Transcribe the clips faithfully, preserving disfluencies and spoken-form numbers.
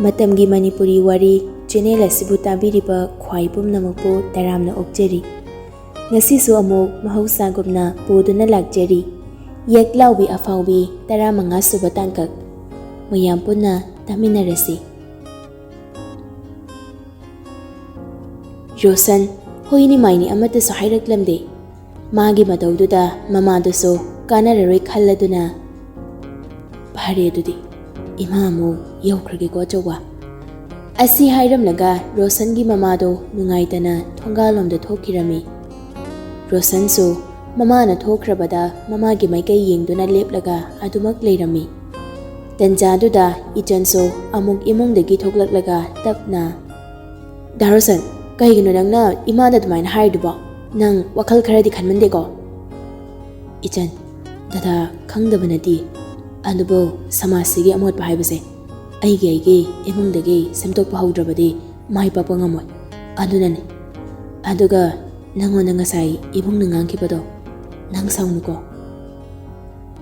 ꯃꯇꯝꯒꯤ ꯃꯅꯤꯄꯨꯔꯤ ꯋꯥꯔꯤ ꯆꯦꯅꯦꯜ ꯑꯁꯤꯕꯨ ꯇꯥꯕꯤꯔꯤꯕ ꯈ꯭ꯋꯥꯏ ꯄꯨꯝꯅꯃꯛꯄꯨ ꯇꯔꯥꯝꯅ ꯑꯣꯛꯆꯔꯤ꯫ ꯉꯁꯤꯁꯨ ꯑꯃꯨꯛ ꯃꯍꯧꯁꯥꯒꯨꯝꯅ ꯄꯨꯗꯨꯅ ꯂꯥꯛꯆꯔꯤ꯫ ꯌꯦꯛꯂꯥꯎꯕꯤ ꯑꯐꯥꯎꯕꯤ ꯇꯔꯥꯃꯉꯥ ꯁꯨꯕ ꯇꯥꯡꯀꯛ꯫ ꯃꯌꯥꯝ ꯄꯨꯟꯅ ꯇꯥꯃꯤꯟꯅꯔꯁꯤ꯫ ꯔꯣꯁꯟ, ꯍꯣꯏꯅꯤ ꯃꯥꯏꯅꯤ ꯑꯃꯠꯇꯁꯨ ꯍꯥꯏꯔꯛꯂꯝꯗꯦ꯫ ꯃꯥꯒꯤ ꯃꯇꯧꯗꯨꯗ ꯃꯃꯥꯗꯨꯁꯨ ꯀꯥꯟꯅꯔꯔꯣꯏ ꯈꯜꯂꯗꯨꯅ, "ꯐꯔꯦ ꯑꯗꯨꯗꯤ, ꯏꯃꯥ ꯑꯃꯨꯛ ꯌꯧꯈ꯭ꯔꯒꯦꯀꯣ ꯑꯆꯧꯕ"꯫ ꯑꯁꯤ ꯍꯥꯏꯔꯝꯂꯒ ꯔꯣꯁꯟꯒꯤ ꯃꯃꯥꯗꯣ ꯅꯨꯡꯉꯥꯏꯇꯅ ꯊꯣꯡꯒꯥꯜꯂꯣꯝꯗ ꯊꯣꯛꯈꯤꯔꯝꯃꯤ꯫ ꯔꯣꯁꯟꯁꯨ ꯃꯃꯥꯅ ꯊꯣꯛꯈ꯭ꯔꯕꯗ ꯃꯃꯥꯒꯤ ꯃꯥꯏꯀꯩ ꯌꯦꯡꯗꯨꯅ ꯂꯦꯞꯂꯒ ꯑꯗꯨꯃꯛ ꯂꯩꯔꯝꯃꯤ꯫ ꯇꯟꯖꯥꯗꯨꯗ ꯏꯆꯟꯁꯨ ꯑꯃꯨꯛ ꯏꯃꯨꯡꯗꯒꯤ ꯊꯣꯛꯂꯛꯂꯒ ꯇꯞꯅ, "ꯗꯥ ꯔꯣꯁꯟ, ꯀꯩꯒꯤꯅꯣ ꯅꯪꯅ ꯏꯃꯥꯗ ꯑꯗꯨꯃꯥꯏꯅ ꯍꯥꯏꯔꯤꯗꯨꯕꯣ? ꯅꯪ ꯋꯥꯈꯜ ꯈꯔꯗꯤ ꯈꯟꯃꯟꯗꯦꯀꯣ?" "ꯏꯆꯟ, ꯗꯗꯥ ꯈꯪꯗꯕ ꯅꯠꯇꯦ, ꯑꯗꯨꯕꯨ ꯁꯃꯥꯖꯁꯤꯒꯤ ꯑꯃꯣꯠꯄ ꯍꯥꯏꯕꯁꯦ ꯑꯩꯒꯤ ꯑꯩꯒꯤ ꯏꯃꯨꯡꯗꯒꯤ ꯁꯦꯝꯗꯣꯛꯄ ꯍꯧꯗ꯭ꯔꯕꯗꯤ ꯃꯥꯏ ꯄꯥꯛꯄ ꯉꯝꯃꯣꯏ꯫ ꯑꯗꯨꯅꯅꯤ꯫ ꯑꯗꯨꯒ ꯅꯪꯉꯣꯟꯗ ꯉꯁꯥꯏ ꯏꯕꯨꯡꯅ ꯉꯥꯡꯈꯤꯕꯗꯣ, ꯅꯪ ꯁꯥꯎꯅꯨꯀꯣ꯫"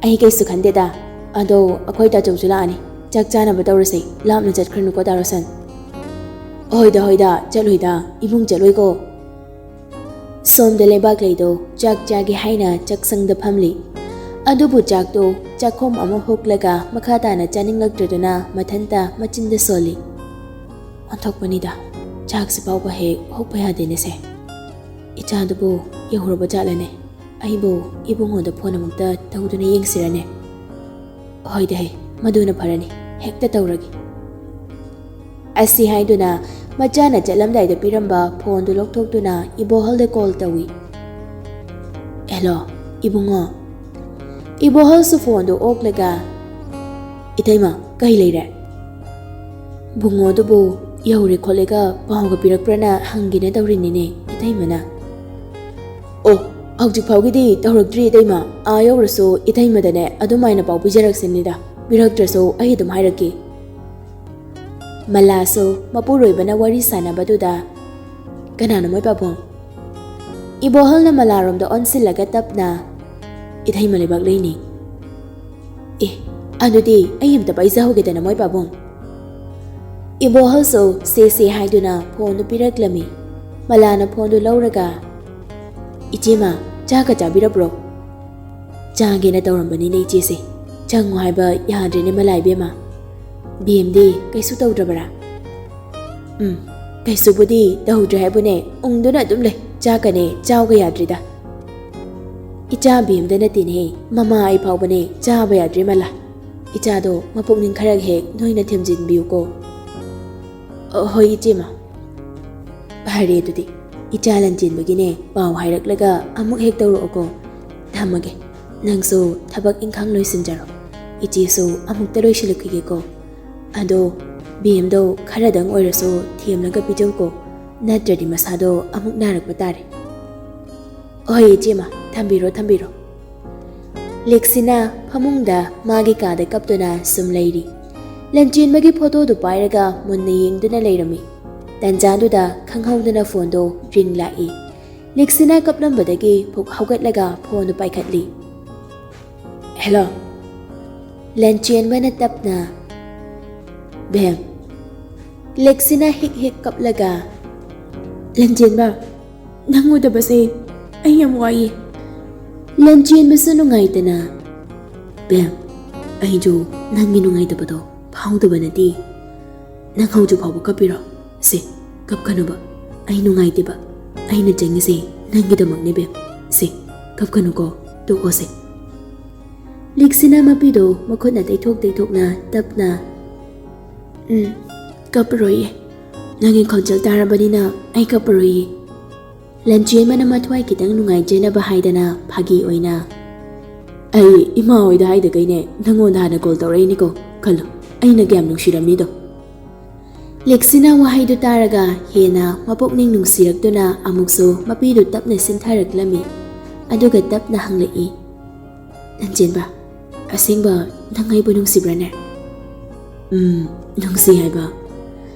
"ꯑꯩ ꯀꯩꯁꯨ ꯈꯟꯗꯦꯗ꯫ ꯑꯗꯣ ꯑꯩꯈꯣꯏ ꯇꯥꯆꯧꯁꯨ ꯂꯥꯛꯑꯅꯤ꯫ ꯆꯥꯛ ꯆꯥꯅꯕ ꯇꯧꯔꯁꯦ꯫ ꯂꯥꯞꯅ ꯆꯠꯈ꯭ꯔꯅꯨꯀꯣ ꯗꯥ ꯔꯣꯁꯟ꯫" "ꯍꯣꯏꯗ, ꯍꯣꯏꯗ, ꯆꯠꯂꯣꯏꯗ꯫ ꯏꯕꯨꯡ ꯆꯠꯂꯣꯏꯀꯣ꯫" ꯁꯣꯝꯗ ꯂꯩꯕꯥꯛꯂꯩꯗꯣ ꯆꯥꯛ ꯆꯥꯒꯦ ꯍꯥꯏꯅ ꯆꯥꯛꯁꯪꯗ ꯐꯝꯂꯤ꯫ ꯑꯗꯨꯕꯨ ꯆꯥꯛꯇꯣ ꯆꯥꯛꯈꯣꯝ ꯑꯃ ꯍꯨꯛꯂꯒ ꯃꯈꯥ ꯇꯥꯅ ꯆꯥꯅꯤꯡꯂꯛꯇ꯭ꯔꯗꯨꯅ ꯃꯊꯟꯇ ꯃꯆꯤꯟꯗ ꯁꯣꯜꯂꯤ꯫ "ꯑꯣꯟꯊꯣꯛꯄꯅꯤꯗ, ꯆꯥꯛꯁꯤ ꯐꯥꯎꯕ ꯍꯦꯛ ꯍꯨꯛꯄ ꯌꯥꯗꯦꯅꯦꯁꯦ꯫ ꯏꯆꯥꯗꯨꯕꯨ ꯌꯧꯔꯕ ꯖꯥꯠꯂꯅꯦ? ꯑꯩꯕꯨ ꯏꯕꯨꯡꯉꯣꯗ ꯐꯣꯟ ꯑꯃꯨꯛꯇ ꯇꯧꯗꯨꯅ ꯌꯦꯡꯁꯤꯔꯅꯦ? ꯍꯣꯏꯗ ꯍꯦ, ꯃꯗꯨꯅ ꯐꯔꯅꯤ, ꯍꯦꯛꯇ ꯇꯧꯔꯒꯦ꯫" ꯑꯁꯤ ꯍꯥꯏꯗꯨꯅ ꯃꯆꯥꯅ ꯆꯠꯂꯝꯗꯥꯏꯗ ꯄꯤꯔꯝꯕ ꯐꯣꯟꯗꯨ ꯂꯧꯊꯣꯛꯇꯨꯅ ꯏꯕꯣꯍꯜꯗ ꯀꯣꯜ ꯇꯧꯏ꯫ "ꯍꯦꯂꯣ, ꯏꯕꯨꯡꯉꯣ꯫" ꯏꯕꯣꯍꯜꯁꯨ ꯐꯣꯟꯗꯨ ꯑꯣꯛꯂꯒ, "ꯏꯇꯩꯃ, ꯀꯩ ꯂꯩꯔꯦ?" "ꯕꯨꯡꯉꯣꯗꯨꯕꯨ ꯌꯧꯔꯦ ꯈꯣꯠꯂꯦꯒ ꯄꯥꯎꯒ ꯄꯤꯔꯛꯄ꯭ꯔꯅ ꯍꯪꯒꯦꯅ ꯇꯧꯔꯤꯅꯤꯅꯦ, ꯏꯇꯩꯃꯅ꯫" "ꯑꯣ, ꯍꯧꯖꯤꯛ ꯐꯥꯎꯒꯤꯗꯤ ꯇꯧꯔꯛꯇ꯭ꯔꯤ ꯏꯇꯩꯃ꯫ ꯑꯥ ꯌꯧꯔꯁꯨ ꯏꯇꯩꯃꯗꯅꯦ ꯑꯗꯨꯃꯥꯏꯅ ꯄꯥꯎ ꯄꯤꯖꯔꯛꯁꯤꯅꯤꯗ꯫ ꯄꯤꯔꯛꯇ꯭ꯔꯁꯨ ꯑꯩ ꯑꯗꯨꯝ ꯍꯥꯏꯔꯛꯀꯦ꯫" ꯃꯂꯥꯁꯨ ꯃꯄꯨꯔꯣꯏꯕꯅ ꯋꯥꯔꯤ ꯁꯥꯟꯅꯕꯗꯨꯗ, "ꯀꯅꯥꯅꯣ ꯃꯣꯏ ꯄꯥꯕꯨꯡ?" ꯏꯕꯣꯍꯜꯅ ꯃꯂꯥꯔꯣꯝꯗ ꯑꯣꯟꯁꯤꯜꯂꯒ ꯇꯞꯅ, "ꯏꯇꯩꯃ ꯂꯩꯕꯥꯛꯂꯩꯅꯤ꯫" "ꯑꯦ, ꯑꯗꯨꯗꯤ ꯑꯩ ꯑꯝꯇ ꯄꯥꯏꯖꯍꯧꯒꯦꯗꯅ ꯃꯣꯏ ꯄꯥꯕꯨꯡ꯫" ꯏꯕꯣꯍꯜꯁꯨ ꯁꯦ ꯁꯦ ꯍꯥꯏꯗꯨꯅ ꯐꯣꯟꯗꯨ ꯄꯤꯔꯛꯂꯝꯃꯤ꯫ ꯃꯂꯥꯅ ꯐꯣꯟꯗꯨ ꯂꯧꯔꯒ, "ꯏꯆꯦꯃ, ꯆꯥꯒ ꯆꯥꯕꯤꯔꯕ꯭ꯔꯣ?" "ꯆꯥꯒꯦꯅ ꯇꯧꯔꯝꯕꯅꯤꯅꯦ ꯏꯆꯦꯁꯦ꯫ ꯆꯪꯉꯨ ꯍꯥꯏꯕ ꯌꯥꯗ꯭ꯔꯦꯅꯦ ꯃꯂꯥ ꯏꯕꯦꯝꯃ꯫ ꯕꯦꯝꯗꯤ ꯀꯩꯁꯨ ꯇꯧꯗ꯭ꯔꯕꯔꯥ?" "ꯎꯝ, ꯀꯩꯁꯨꯕꯨꯗꯤ ꯇꯧꯗ꯭ꯔꯦ ꯍꯥꯏꯕꯨꯅꯦ, ꯎꯪꯗꯨꯅ ꯑꯗꯨꯝ ꯂꯩ꯫ ꯆꯥꯛꯀꯅꯦ ꯆꯥꯎꯒ ꯌꯥꯗ꯭ꯔꯤꯗ꯫" "ꯏꯆꯥ ꯕꯦꯝꯗ ꯅꯠꯇꯦꯅꯦ, ꯃꯃꯥ ꯑꯩ ꯐꯥꯎꯕꯅꯦ ꯆꯥꯕ ꯌꯥꯗ꯭ꯔꯦ ꯃꯂꯥ꯫ ꯏꯆꯥꯗꯣ ꯃꯄꯨꯛꯅꯤꯡ ꯈꯔ ꯍꯦꯛ ꯅꯣꯏꯅ ꯊꯦꯝꯖꯤꯟꯕꯤꯌꯨꯀꯣ꯫" "ꯑ, ꯍꯣꯏ ꯏꯆꯦꯃ꯫" "ꯐꯔꯦ ꯑꯗꯨꯗꯤ, ꯏꯆꯥ ꯂꯟꯆꯦꯟꯕꯒꯤꯅꯦ ꯄꯥꯎ ꯍꯥꯏꯔꯛꯂꯒ ꯑꯃꯨꯛ ꯍꯦꯛ ꯇꯧꯔꯛꯑꯣꯀꯣ꯫ ꯊꯝꯃꯒꯦ꯫ ꯅꯪꯁꯨ ꯊꯕꯛ ꯏꯪꯈꯥꯡ ꯂꯣꯏꯁꯤꯟꯖꯔꯣ꯫ ꯏꯆꯦꯁꯨ ꯑꯃꯨꯛꯇ ꯂꯣꯏꯁꯤꯜꯂꯛꯈꯤꯒꯦꯀꯣ꯫ ꯑꯗꯣ ꯕꯦꯝꯗꯣ ꯈꯔꯗꯪ ꯑꯣꯏꯔꯁꯨ ꯊꯦꯝꯂꯒ ꯄꯤꯖꯧꯀꯣ, ꯅꯠꯇ꯭ꯔꯗꯤ ꯃꯁꯥꯗꯣ ꯑꯃꯨꯛ ꯅꯥꯔꯛꯄ ꯇꯥꯔꯦ꯫" "ꯍꯣꯏ ꯏꯆꯦꯃ, ꯊꯝꯕꯤꯔꯣ, ꯊꯝꯕꯤꯔꯣ꯫" ꯂꯤꯛꯁꯤꯅ ꯐꯃꯨꯡꯗ ꯃꯥꯒꯤ ꯀꯥꯗ ꯀꯞꯇꯨꯅ ꯁꯨꯝ ꯂꯩꯔꯤ꯫ ꯂꯟꯆꯦꯟꯕꯒꯤ ꯐꯣꯇꯣꯗꯨ ꯄꯥꯏꯔꯒ ꯃꯨꯟꯅ ꯌꯦꯡꯗꯨꯅ ꯂꯩꯔꯝꯃꯤ꯫ ꯇꯟꯖꯥꯗꯨꯗ ꯈꯪꯍꯧꯗꯅ ꯐꯣꯟꯗꯣ ꯔꯤꯡ ꯂꯥꯛꯏ꯫ ꯂꯤꯛꯁꯤꯅ ꯀꯞꯂꯝꯕꯗꯒꯤ ꯐꯨꯛ ꯍꯧꯒꯠꯂꯒ ꯐꯣꯟꯗꯨ ꯄꯥꯏꯈꯠꯂꯤ꯫ "ꯍꯦꯜꯂꯣ꯫" ꯂꯟꯆꯦꯟꯕꯅ ꯇꯞꯅ, "ꯕꯦꯝ꯫" ꯂꯤꯛꯁꯤꯅ ꯍꯤꯛ ꯍꯤꯛ ꯀꯞꯂꯒ, "ꯂꯟꯆꯦꯟꯕ, ꯅꯪ ꯎꯗꯕꯁꯦ ꯑꯩ ꯌꯥꯝ ꯋꯥꯏꯌꯦ꯫" ꯂꯟꯆꯦꯟꯕꯁꯨ ꯅꯨꯡꯉꯥꯏꯇꯅ, "ꯕꯦꯝ, ꯑꯩꯁꯨ ꯅꯪꯒꯤ ꯅꯨꯡꯉꯥꯏꯇꯕꯗꯣ ꯐꯥꯎꯗꯕ ꯅꯠꯇꯦ꯫ ꯅꯪ ꯍꯧꯖꯤꯛ ꯐꯥꯎꯕ ꯀꯞꯄꯤꯔꯣ? ꯁꯦ, ꯀꯞꯀꯅꯨꯕ꯫ ꯑꯩ ꯅꯨꯡꯉꯥꯏꯇꯦꯕ꯫ ꯑꯩꯅ ꯆꯪꯉꯤꯁꯦ ꯅꯪꯒꯤꯗꯃꯛꯅꯦ ꯕꯦꯝ꯫ ꯁꯦ, ꯀꯞꯀꯅꯨꯀꯣ, ꯇꯣꯛꯑꯣꯁꯦ꯫" ꯂꯤꯛꯁꯤꯅ ꯃꯄꯤꯗꯣ ꯃꯈꯨꯠꯅ ꯇꯩꯊꯣꯛ ꯇꯩꯊꯣꯛꯅ ꯇꯞꯅ, "ꯎꯝ, ꯀꯞꯄꯔꯣꯏꯌꯦ꯫ ꯅꯪꯒꯤ ꯈꯣꯟꯖꯦꯜ ꯇꯥꯔꯕꯅꯤꯅ ꯑꯩ ꯀꯞꯄꯔꯣꯏꯌꯦ꯫" ꯂꯟꯆꯦꯟꯕꯅ ꯃꯊ꯭ꯋꯥꯏ ꯈꯤꯇꯪ ꯅꯨꯡꯉꯥꯏꯖꯅꯕ ꯍꯥꯏꯗꯅ ꯐꯥꯒꯤ ꯑꯣꯏꯅ, "ꯑꯩ ꯏꯃꯥ ꯍꯣꯏꯗ ꯍꯥꯏꯗꯈꯩꯅꯦ ꯅꯪꯉꯣꯟꯗ ꯍꯥꯟꯅ ꯀꯣꯜ ꯇꯧꯔꯛꯏꯅꯤꯀꯣ꯫ ꯈꯜꯂꯣ, ꯑꯩꯅ ꯀꯌꯥꯝ ꯅꯨꯡꯁꯤꯔꯝꯅꯤꯗꯣ꯫" ꯂꯤꯛꯁꯤꯅ ꯋꯥꯍꯩꯗꯨ ꯇꯥꯔꯒ ꯍꯦꯟꯅ ꯃꯄꯨꯛꯅꯤꯡ ꯅꯨꯡꯁꯤꯔꯛꯇꯨꯅ ꯑꯃꯨꯛꯁꯨ ꯃꯄꯤꯗꯨ ꯇꯞꯅ ꯁꯤꯟꯊꯔꯛꯂꯝꯃꯤ꯫ ꯑꯗꯨꯒ ꯇꯞꯅ ꯍꯪꯂꯛꯏ, "ꯂꯟꯆꯦꯟꯕ, ꯑꯁꯦꯡꯕ ꯅꯪ ꯑꯩꯕꯨ ꯅꯨꯡꯁꯤꯕ꯭ꯔꯅꯦ?" "ꯎꯝ, ꯅꯨꯡꯁꯤ ꯍꯥꯏꯕ꯫"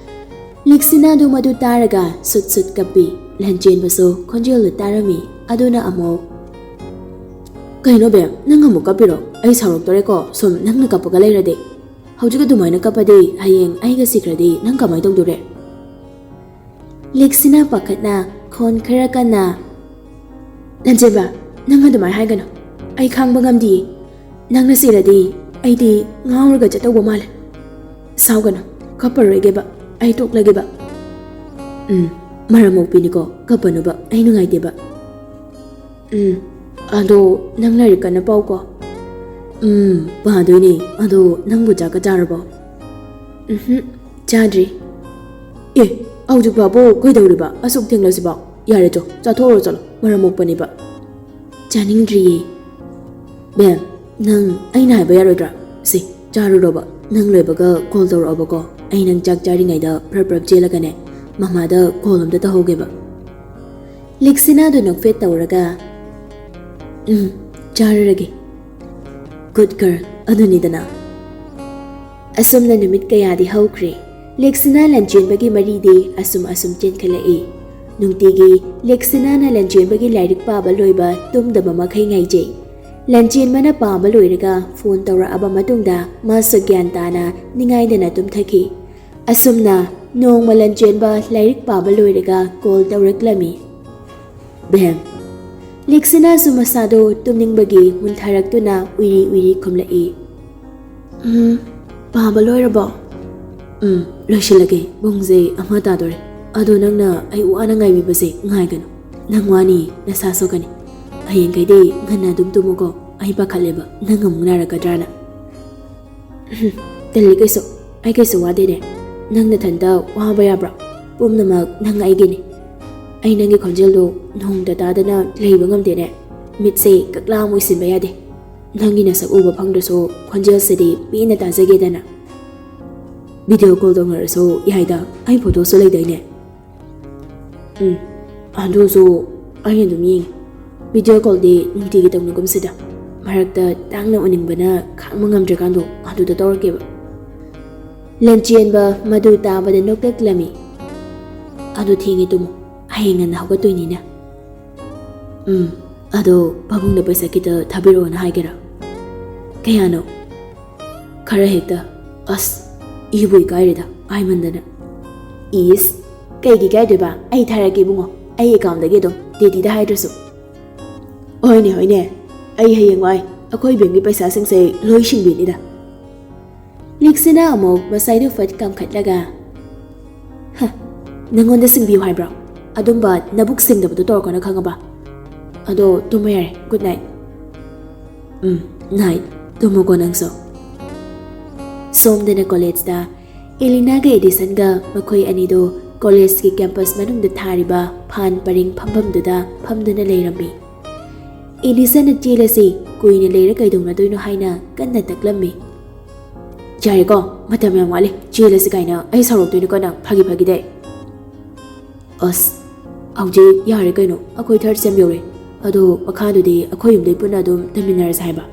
ꯂꯤꯛꯁꯤꯅꯥꯗꯨ ꯃꯗꯨ ꯇꯥꯔꯒ ꯁꯨꯠ ꯁꯨꯠ ꯀꯞꯄꯤ꯫ ꯂꯟꯆꯦꯟꯕꯁꯨ ꯈꯣꯟꯖꯦꯜꯗꯨ ꯇꯥꯔꯝꯃꯤ꯫ ꯑꯗꯨꯅ ꯑꯃꯨꯛ, "ꯀꯩꯅꯣ ꯕꯦꯝ, ꯅꯪ ꯑꯃꯨꯛ ꯀꯞꯄꯤꯔꯣ? ꯑꯩ ꯁꯥꯎꯔꯛꯇꯣꯔꯦꯀꯣ, ꯁꯨꯝ ꯅꯪꯅ ꯀꯞꯄꯒ ꯂꯩꯔꯗꯤ꯫" ꯍꯧꯖꯤꯛ ꯑꯗꯨꯃꯥꯏꯅ ꯀꯞꯄꯗꯤ ꯍꯌꯦꯡ ꯑꯩꯒ ꯁꯤꯈ꯭ꯔꯗꯤ ꯅꯪ ꯀꯃꯥꯏꯅ ꯇꯧꯗꯣꯔꯦ? ꯂꯦꯛꯁꯤꯅꯥ ꯄꯥꯈꯠꯅ ꯈꯣꯟ ꯈꯔ ꯀꯟꯅ, "ꯂꯟꯖꯦꯟꯕ, ꯅꯪ ꯑꯗꯨꯃꯥꯏꯅ ꯍꯥꯏꯒꯅꯨ꯫ ꯑꯩ ꯈꯥꯡꯕ ꯉꯝꯗꯤꯌꯦ꯫ ꯅꯪꯅ ꯁꯤꯔꯗꯤ ꯑꯩꯗꯤ ꯉꯥꯎꯔꯒ ꯆꯠꯇꯧꯕ ꯃꯥꯜꯂꯦ꯫ ꯁꯥꯎꯒꯅꯨ, ꯀꯞꯄꯔꯣꯏꯒꯦꯕ, ꯑꯩ ꯇꯣꯛꯂꯒꯦꯕ꯫" "ꯎꯝ, ꯃꯔꯝ ꯃꯣꯛꯄꯤꯅꯤꯀꯣ, ꯀꯞꯄꯅꯨꯕ, ꯑꯩ ꯅꯨꯡꯉꯥꯏꯇꯦꯕ꯫" "ꯎꯝ, ꯑꯗꯣ ꯅꯪ ꯂꯥꯏꯔꯤꯛ ꯀꯟꯅ ꯄꯥꯎꯀꯣ꯫" "ꯎꯝ, ꯄꯥꯗꯣꯏꯅꯦ꯫ ꯑꯗꯣ ꯅꯪꯕꯨ ꯆꯥꯛꯀ ꯆꯥꯔꯕꯣ?" "ꯎꯝꯍꯨꯝ, ꯆꯥꯗ꯭ꯔꯤ꯫" "ꯑꯦ, ꯍꯧꯖꯤꯛ ꯐꯥꯎꯕ ꯀꯩꯗꯧꯔꯤꯕ? ꯑꯁꯨꯛ ꯊꯦꯡꯂꯁꯤꯐꯥꯎ? ꯌꯥꯔꯦ, ꯆꯣ, ꯆꯥꯊꯣꯛꯎꯔꯣ, ꯆꯠꯂꯣ, ꯃꯔꯝ ꯃꯣꯛꯄꯅꯦꯕ꯫" "ꯆꯥꯅꯤꯡꯗ꯭ꯔꯤꯌꯦ꯫" "ꯕꯦꯝ, ꯅꯪ ꯑꯩꯅ ꯍꯥꯏꯕ ꯌꯥꯔꯣꯏꯗ꯭ꯔꯥ? ꯁꯤ, ꯆꯥꯔꯨꯔꯣꯕ꯫ ꯅꯪ ꯂꯣꯏꯕꯒ ꯀꯣꯜ ꯇꯧꯔꯛꯑꯣꯕꯀꯣ꯫ ꯑꯩ ꯅꯪ ꯆꯥꯛ ꯆꯥꯔꯤꯉꯩꯗ ꯄ꯭ꯔꯞ ꯄ꯭ꯔꯞ ꯆꯦꯜꯂꯒꯅꯦ, ꯃꯃꯥꯗ ꯀꯣꯜ ꯑꯝꯇ ꯇꯧꯍꯧꯒꯦꯕ꯫" ꯂꯤꯛꯁꯤꯅꯥꯗꯨ ꯅꯣꯛꯐꯦꯠ ꯇꯧꯔꯒ, "ꯎꯝ, ꯆꯥꯔꯨꯔꯒꯦ꯫ Good girl, ꯑꯗꯨꯅꯤꯗꯅ꯫" ꯑꯁꯨꯝꯅ ꯅꯨꯃꯤꯠ ꯀꯌꯥꯗꯤ ꯍꯧꯈ꯭ꯔꯦ꯫ ꯂꯦꯛꯁꯤꯅꯥ ꯂꯟꯆꯦꯟꯕꯒꯤ ꯃꯔꯤꯗꯤ ꯑꯁꯨꯝ ꯑꯁꯨꯝ ꯆꯦꯟꯈꯠꯂꯛꯏ꯫ ꯅꯨꯡꯇꯤꯒꯤ ꯂꯦꯛꯁꯤꯅꯥꯅ ꯂꯟꯆꯦꯟꯕꯒꯤ ꯂꯥꯏꯔꯤꯛ ꯄꯥꯕ ꯂꯣꯏꯕ ꯇꯨꯝꯗꯕ ꯃꯈꯩ ꯉꯥꯏꯖꯩ꯫ ꯂꯟꯆꯦꯟꯕꯅ ꯄꯥꯕ ꯂꯣꯏꯔꯒ ꯐꯣꯟ ꯇꯧꯔꯛꯑꯕ ꯃꯇꯨꯡꯗ ꯃꯥꯁꯨ ꯒ꯭ꯌꯥꯟ ꯇꯥꯅ ꯅꯤꯡꯉꯥꯏꯗꯅ ꯇꯨꯝꯊꯈꯤ꯫ ꯑꯁꯨꯝꯅ ꯅꯣꯡꯃ ꯂꯟꯆꯦꯟꯕ ꯂꯥꯏꯔꯤꯛ ꯄꯥꯕ ꯂꯣꯏꯔꯒ ꯀꯣꯜ ꯇꯧꯔꯛꯂꯝꯃꯤ꯫ "ꯕꯦꯝ꯫" ꯂꯤꯛꯁꯤꯅꯥꯁꯨ ꯃꯁꯥꯗꯣ ꯇꯨꯝꯅꯤꯡꯕꯒꯤ ꯃꯨꯟꯊꯔꯛꯇꯨꯅ ꯎꯏꯔꯤ ꯎꯏꯔꯤ ꯈꯨꯝꯂꯛꯏ꯫ "ꯎꯝ, ꯄꯥꯕ ꯂꯣꯏꯔꯕꯣ?" "ꯎꯝ, ꯂꯣꯏꯁꯤꯜꯂꯒꯦ꯫ ꯄꯨꯡꯁꯦ ꯑꯃ ꯇꯥꯗꯣꯔꯦ꯫ ꯑꯗꯣ ꯅꯪꯅ ꯑꯩ ꯋꯥꯅ ꯉꯥꯏꯕꯤꯕꯁꯦ ꯉꯥꯏꯒꯅꯨ꯫ ꯅꯪ ꯋꯥꯅꯤ, ꯅꯁꯥ ꯁꯣꯛꯀꯅꯤ꯫ ꯍꯌꯦꯡꯈꯩꯗꯤ ꯉꯟꯅ ꯑꯗꯨꯝ ꯇꯨꯝꯃꯨꯀꯣ꯫ ꯑꯩ ꯄꯥꯈꯠꯂꯦꯕ, ꯅꯪ ꯑꯃꯨꯛ ꯅꯥꯔꯛꯀꯗ꯭ꯔꯥꯅ꯫" "ꯎꯝ, ꯇꯜꯂꯤ ꯀꯩꯁꯨ꯫ ꯑꯩ ꯀꯩꯁꯨ ꯋꯥꯗꯦꯅꯦ꯫ ꯅꯪ ꯅꯊꯟꯇ ꯋꯥꯕ ꯌꯥꯕ꯭ꯔꯥ? ꯄꯨꯝꯅꯃꯛ ꯅꯪ ꯑꯩꯒꯤꯅꯤ꯫ ꯑꯩ ꯅꯪꯒꯤ ꯈꯣꯟꯖꯦꯜꯗꯣ ꯅꯣꯡꯃꯇ ꯇꯥꯗꯅ ꯂꯩꯕ ꯉꯝꯗꯦꯅꯦ꯫ ꯃꯤꯠꯁꯦ ꯀꯛꯂꯥ ꯑꯃ ꯎꯏꯁꯤꯟꯕ ꯌꯥꯗꯦ꯫ ꯅꯪꯒꯤ ꯅꯁꯛ ꯎꯕ ꯐꯪꯗ꯭ꯔꯁꯨ ꯈꯣꯟꯖꯦꯜꯁꯤꯗꯤ ꯄꯦꯟꯅ ꯇꯥꯖꯒꯦꯗꯅ꯫ ꯚꯤꯗꯤꯑꯣ ꯀꯣꯜ ꯇꯧꯅꯔꯁꯨ ꯌꯥꯏꯗ, ꯑꯩ ꯐꯣꯇꯣꯁꯨ ꯂꯩꯗꯥꯏꯅꯦ?" "ꯎꯝ, ꯑꯗꯨꯁꯨ ꯑꯩ ꯑꯗꯨꯝ ꯌꯦꯡꯉꯤ꯫ ꯚꯤꯗꯤꯑꯣ ꯀꯣꯜꯗꯤ ꯅꯨꯡꯇꯤꯒꯤ ꯇꯧꯅꯒꯨꯝꯁꯤꯗ꯫ ꯃꯔꯛꯇ ꯇꯥꯡꯅ ꯎꯅꯤꯡꯕꯅ ꯈꯥꯡꯕ ꯉꯝꯗ꯭ꯔꯀꯥꯟꯗꯣ ꯑꯗꯨꯗ ꯇꯧꯔꯛꯀꯦꯕ꯫" ꯂꯟꯆꯦꯟꯕ ꯃꯗꯨ ꯇꯥꯕꯗ ꯅꯣꯛꯂꯛꯂꯝꯃꯤ꯫ "ꯑꯗꯨ ꯊꯦꯡꯉꯦ ꯇꯨꯝꯃꯨ, ꯍꯌꯦꯡ ꯉꯟꯅ ꯍꯧꯒꯠꯇꯣꯏꯅꯤꯅ꯫" "ꯎꯝ, ꯑꯗꯣ ꯄꯥꯕꯨꯡꯗ ꯄꯩꯁꯥ ꯈꯤꯇ ꯊꯥꯕꯤꯔꯛꯑꯣꯅ ꯍꯥꯏꯒꯦꯔꯥ?" "ꯀꯌꯥꯅꯣ?" "ꯈꯔ ꯍꯦꯛꯇ꯫ ꯑꯁ, ꯏꯕꯨ ꯏꯀꯥꯏꯔꯦꯗ, ꯍꯥꯏꯃꯟꯗꯅ꯫ ꯏꯁ, ꯀꯩꯒꯤ ꯏꯀꯥꯏꯗꯣꯏꯕ? ꯑꯩ ꯊꯥꯔꯛꯀꯦ ꯏꯕꯨꯡꯉꯣ, ꯑꯩ ꯑꯦꯀꯥꯎꯟꯗꯒꯤ ꯑꯗꯨꯝ, ꯗꯦꯗꯤꯗ ꯍꯥꯏꯗ꯭ꯔꯁꯨ꯫ ꯍꯣꯏꯅꯦ, ꯍꯣꯏꯅꯦ, ꯑꯩ ꯍꯌꯦꯡꯋꯥꯏ ꯑꯩꯈꯣꯏ ꯕꯦꯡꯒꯤ ꯄꯩꯁꯥꯁꯤꯡꯁꯦ ꯂꯣꯏ ꯁꯤꯡꯕꯤꯅꯤꯗ꯫ ꯂꯤꯛꯁꯤꯅ ꯑꯃꯨꯛ ꯃꯁꯥꯏꯗꯨ ꯐꯠ ꯀꯥꯝꯈꯠꯂꯒ, "ꯍ, ꯅꯪꯉꯣꯟꯗ ꯁꯤꯡꯕꯤꯌꯨ ꯍꯥꯏꯕ꯭ꯔꯣ? ꯑꯗꯨꯝꯕ ꯅꯕꯨꯛ ꯁꯦꯡꯗꯕꯗꯣ ꯇꯧꯔꯛꯀꯅꯣ, ꯈꯪꯉꯕ? ꯑꯗꯣ ꯇꯨꯝꯃꯣ ꯌꯥꯔꯦ, ꯒꯨꯗ ꯅꯥꯏꯠ꯫" "ꯎꯝ, ꯅꯥꯏꯠ, ꯇꯨꯝꯃꯣꯀꯣ ꯅꯪꯁꯨ꯫" ꯁꯣꯝꯗꯅ ꯀꯣꯂꯦꯖꯇ ꯑꯦꯂꯤꯅꯥꯒ ꯑꯦꯗꯤꯁꯟꯒ ꯃꯈꯣꯏ ꯑꯅꯤꯗꯣ ꯀꯣꯂꯦꯖꯀꯤ ꯀꯦꯝꯄꯁ ꯃꯅꯨꯡꯗ ꯊꯥꯔꯤꯕ ꯐꯥꯟ ꯄꯔꯤꯡ ꯐꯝꯐꯝꯗꯨꯗ ꯐꯝꯗꯨꯅ ꯂꯩꯔꯝꯃꯤ꯫ ꯑꯦꯗꯤꯁꯟꯅ ꯆꯦꯜꯂꯁꯤ, ꯀꯨꯏꯅ ꯂꯩꯔ ꯀꯩꯗꯧꯅꯗꯣꯏꯅꯣ ꯍꯥꯏꯅ ꯀꯟꯅ ꯇꯛꯂꯝꯃꯤ꯫ "ꯌꯥꯔꯦꯀꯣ, ꯃꯇꯝ ꯌꯥꯝ ꯋꯥꯠꯂꯤ, ꯆꯦꯜꯂꯁꯤ ꯀꯥꯏꯅ ꯑꯩ ꯁꯥꯎꯔꯛꯇꯣꯏꯅꯤꯀꯣ ꯅꯪ, ꯐꯥꯒꯤ ꯐꯥꯒꯤꯗꯩ꯫" "ꯑꯁ, ꯍꯧꯖꯤꯛ ꯌꯥꯔꯦ ꯀꯩꯅꯣ, ꯑꯩꯈꯣꯏ ꯊꯥꯔꯠ ꯁꯦꯝ ꯌꯧꯔꯦ꯫ ꯑꯗꯣ ꯃꯈꯥꯗꯨꯗꯤ ꯑꯩꯈꯣꯏ ꯌꯨꯝꯗꯩ ꯄꯨꯟꯅ ꯑꯗꯨꯝ ꯇꯝꯃꯤꯟꯅꯔꯁꯦ ꯍꯥꯏꯕ꯫"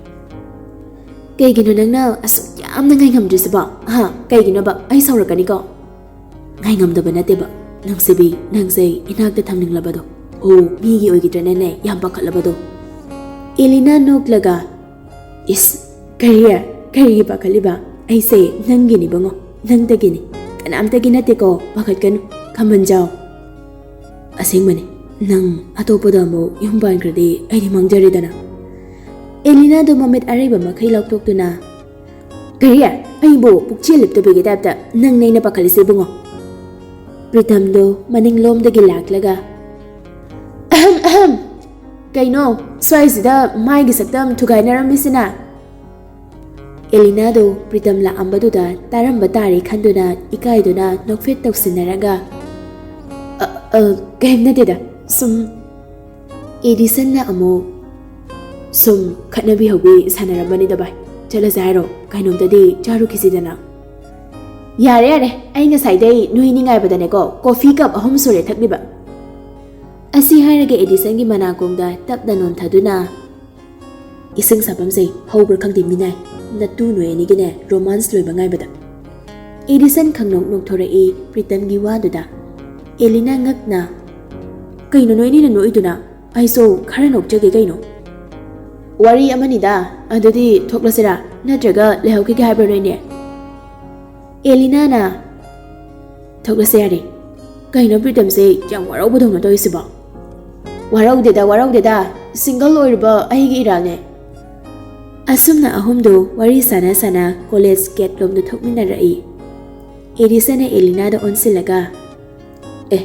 "ꯀꯩꯒꯤꯅꯣ ꯅꯪꯅ ꯑꯁꯨꯛ ꯌꯥꯝꯅ ꯉꯥꯏꯉꯝꯗ꯭ꯔꯤꯁꯤꯕꯣ? ꯍꯥ? ꯀꯩꯒꯤꯅꯣꯕ? ꯑꯩ ꯁꯥꯎꯔꯛꯀꯅꯤꯀꯣ꯫" "ꯉꯥꯏꯉꯝꯗꯕ ꯅꯠꯇꯦꯕ, ꯅꯨꯡꯁꯤꯕꯤ, ꯅꯪꯁꯦ ꯏꯅꯥꯛꯇ ꯊꯝꯅꯤꯡꯂꯕꯗꯣ꯫ ꯑꯣ, ꯃꯤꯒꯤ ꯑꯣꯏꯈꯤꯗ꯭ꯔꯅꯅꯦ ꯌꯥꯝ ꯄꯥꯈꯠꯂꯕꯗꯣ꯫" ꯑꯦꯂꯤꯅꯥ ꯅꯣꯛꯂꯒ, "ꯏꯁ, ꯀꯔꯤ? ꯀꯔꯤꯒꯤ ꯄꯥꯈꯠꯂꯤꯕ? ꯑꯩꯁꯦ ꯅꯪꯒꯤꯅꯤ ꯏꯕꯨꯡꯉꯣ, ꯅꯪꯇꯒꯤꯅꯤ꯫ ꯀꯅꯥꯝꯇꯒꯤ ꯅꯠꯇꯦꯀꯣ, ꯄꯥꯈꯠꯀꯅꯨ, ꯈꯝꯕꯟ ꯆꯥꯎ꯫" "ꯑꯁꯦꯡꯕꯅꯤ, ꯅꯪ ꯑꯇꯣꯞꯄꯗ ꯑꯃꯨꯛ ꯌꯨꯝ ꯄꯥꯟꯈ꯭ꯔꯗꯤ ꯑꯩꯗꯤ ꯃꯥꯡꯖꯔꯦꯗꯅ꯫" ꯑꯦꯂꯤꯅꯥꯗꯣ ꯃꯃꯤꯠ ꯑꯔꯩꯕ ꯃꯈꯩ ꯂꯥꯎꯊꯣꯛꯇꯨꯅ, "ꯀꯔꯤ? ꯑꯩꯕꯨ ꯄꯨꯛꯆꯦꯜ ꯂꯦꯞꯇꯕꯤꯒꯤ ꯇꯥꯏꯞꯇ ꯅꯪꯅꯦ ꯑꯩꯅ ꯄꯥꯈꯠꯂꯤꯁꯦ ꯏꯕꯨꯡꯉꯣ?" ꯄ꯭ꯔꯤꯇꯝꯗꯣ ꯃꯅꯤꯡꯂꯣꯝꯗꯒꯤ ꯂꯥꯛꯂꯒ, "ꯑꯍꯝ, ꯑꯍꯝ, ꯀꯩꯅꯣ ꯁ꯭ꯋꯥꯏꯁꯤꯗ ꯃꯥꯏꯒꯤ ꯁꯛꯇꯝ ꯊꯨꯒꯥꯏꯅꯔꯝꯃꯤꯁꯤꯅ?" ꯑꯦꯂꯤꯅꯥꯗꯣ ꯄ꯭ꯔꯤꯇꯝ ꯂꯥꯛꯑꯝꯕꯗꯨꯗ ꯇꯥꯔꯝꯕ ꯇꯥꯔꯦ ꯈꯟꯗꯨꯅ ꯏꯀꯥꯏꯗꯨꯅ ꯅꯣꯛꯐꯦꯠ ꯇꯧꯁꯤꯟꯅꯔꯒ, "ꯑ, ꯑ, ꯀꯩꯝ ꯅꯠꯇꯦꯗ, ꯁꯨꯝ꯫" ꯑꯦꯗꯤꯁꯟꯅ ꯑꯃꯨꯛ, "ꯁꯨꯝ ꯈꯠꯅꯕꯤ ꯍꯧꯕꯤ ꯁꯥꯟꯅꯔꯝꯕꯅꯤꯗ ꯚꯥꯏ꯫ ꯆꯠꯂꯁꯦ ꯍꯥꯏꯔꯣ? ꯀꯩꯅꯣꯝꯇꯗꯤ ꯆꯥꯔꯨꯈꯤꯁꯤꯗꯅ꯫" "ꯌꯥꯔꯦ, ꯌꯥꯔꯦ, ꯑꯩ ꯉꯁꯥꯏꯗꯩ ꯅꯣꯏꯅꯤ ꯉꯥꯏꯕꯗꯅꯦꯀꯣ ꯀꯣꯐꯤ ꯀꯞ ꯑꯍꯨꯝ ꯁꯨꯔꯦ ꯊꯛꯂꯤꯕ꯫" ꯑꯁꯤ ꯍꯥꯏꯔꯒ ꯑꯦꯗꯤꯁꯟꯒꯤ ꯃꯅꯥꯀꯣꯡꯗ ꯇꯞꯅ ꯅꯣꯟꯊꯗꯨꯅ, "ꯏꯁꯤꯡ ꯁꯥꯐꯝꯁꯦ ꯍꯧꯕ꯭ꯔꯥ ꯈꯪꯗꯦ ꯃꯤꯅꯥꯏ, ꯅꯇꯨ ꯅꯣꯏ ꯑꯅꯤꯒꯤꯅꯦ ꯔꯣꯃꯥꯟꯁ ꯂꯣꯏꯕ ꯉꯥꯏꯕꯗ꯫" ꯑꯦꯗꯤꯁꯟ ꯈꯪꯅꯣꯛ ꯅꯣꯛꯊꯣꯔꯛꯏ ꯄ꯭ꯔꯤꯇꯝꯒꯤ ꯋꯥꯗꯨꯗ꯫ ꯑꯦꯂꯤꯅꯥ ꯉꯛꯅ, "ꯀꯩꯅꯣ ꯅꯣꯏ ꯑꯅꯤꯅ ꯅꯣꯛꯏꯗꯨꯅ? ꯑꯩꯁꯨ ꯈꯔ ꯅꯣꯛꯆꯒꯦ ꯀꯩꯅꯣ꯫" "ꯋꯥꯔꯤ ꯑꯃꯅꯤꯗ, ꯑꯗꯨꯗꯤ ꯊꯣꯛꯂꯁꯤꯔꯥ? ꯅꯠꯇ꯭ꯔꯒ ꯂꯩꯍꯧꯈꯤꯒꯦ ꯍꯥꯏꯕ꯭ꯔꯣ ꯅꯣꯏꯅꯦ?" ꯑꯦꯂꯤꯅꯥꯅ, "ꯊꯣꯛꯂꯁꯦ ꯌꯥꯔꯦ꯫ ꯀꯩꯅꯣ ꯄ꯭ꯔꯤꯇꯝꯁꯦ ꯌꯥꯝ ꯋꯥꯔꯧꯕꯗꯧꯅ ꯇꯧꯔꯤꯁꯤꯕꯣ?" "ꯋꯥꯔꯧꯗꯦꯗ, ꯋꯥꯔꯧꯗꯦꯗ꯫ ꯁꯤꯡꯒꯜ ꯑꯣꯏꯔꯤꯕ ꯑꯩꯒꯤ ꯏꯔꯥꯜꯅꯦ꯫" ꯑꯁꯨꯝꯅ ꯑꯍꯨꯝꯗꯨ ꯋꯥꯔꯤ ꯁꯥꯟꯅ ꯁꯥꯟꯅ ꯀꯣꯂꯦꯖ ꯒꯦꯠ ꯂꯣꯝꯗ ꯊꯣꯛꯃꯤꯟꯅꯔꯛꯏ꯫ ꯑꯦꯗꯤꯁꯟꯅ ꯑꯦꯂꯤꯅꯥꯗ ꯑꯣꯟꯁꯤꯜꯂꯒ, "ꯑꯦ,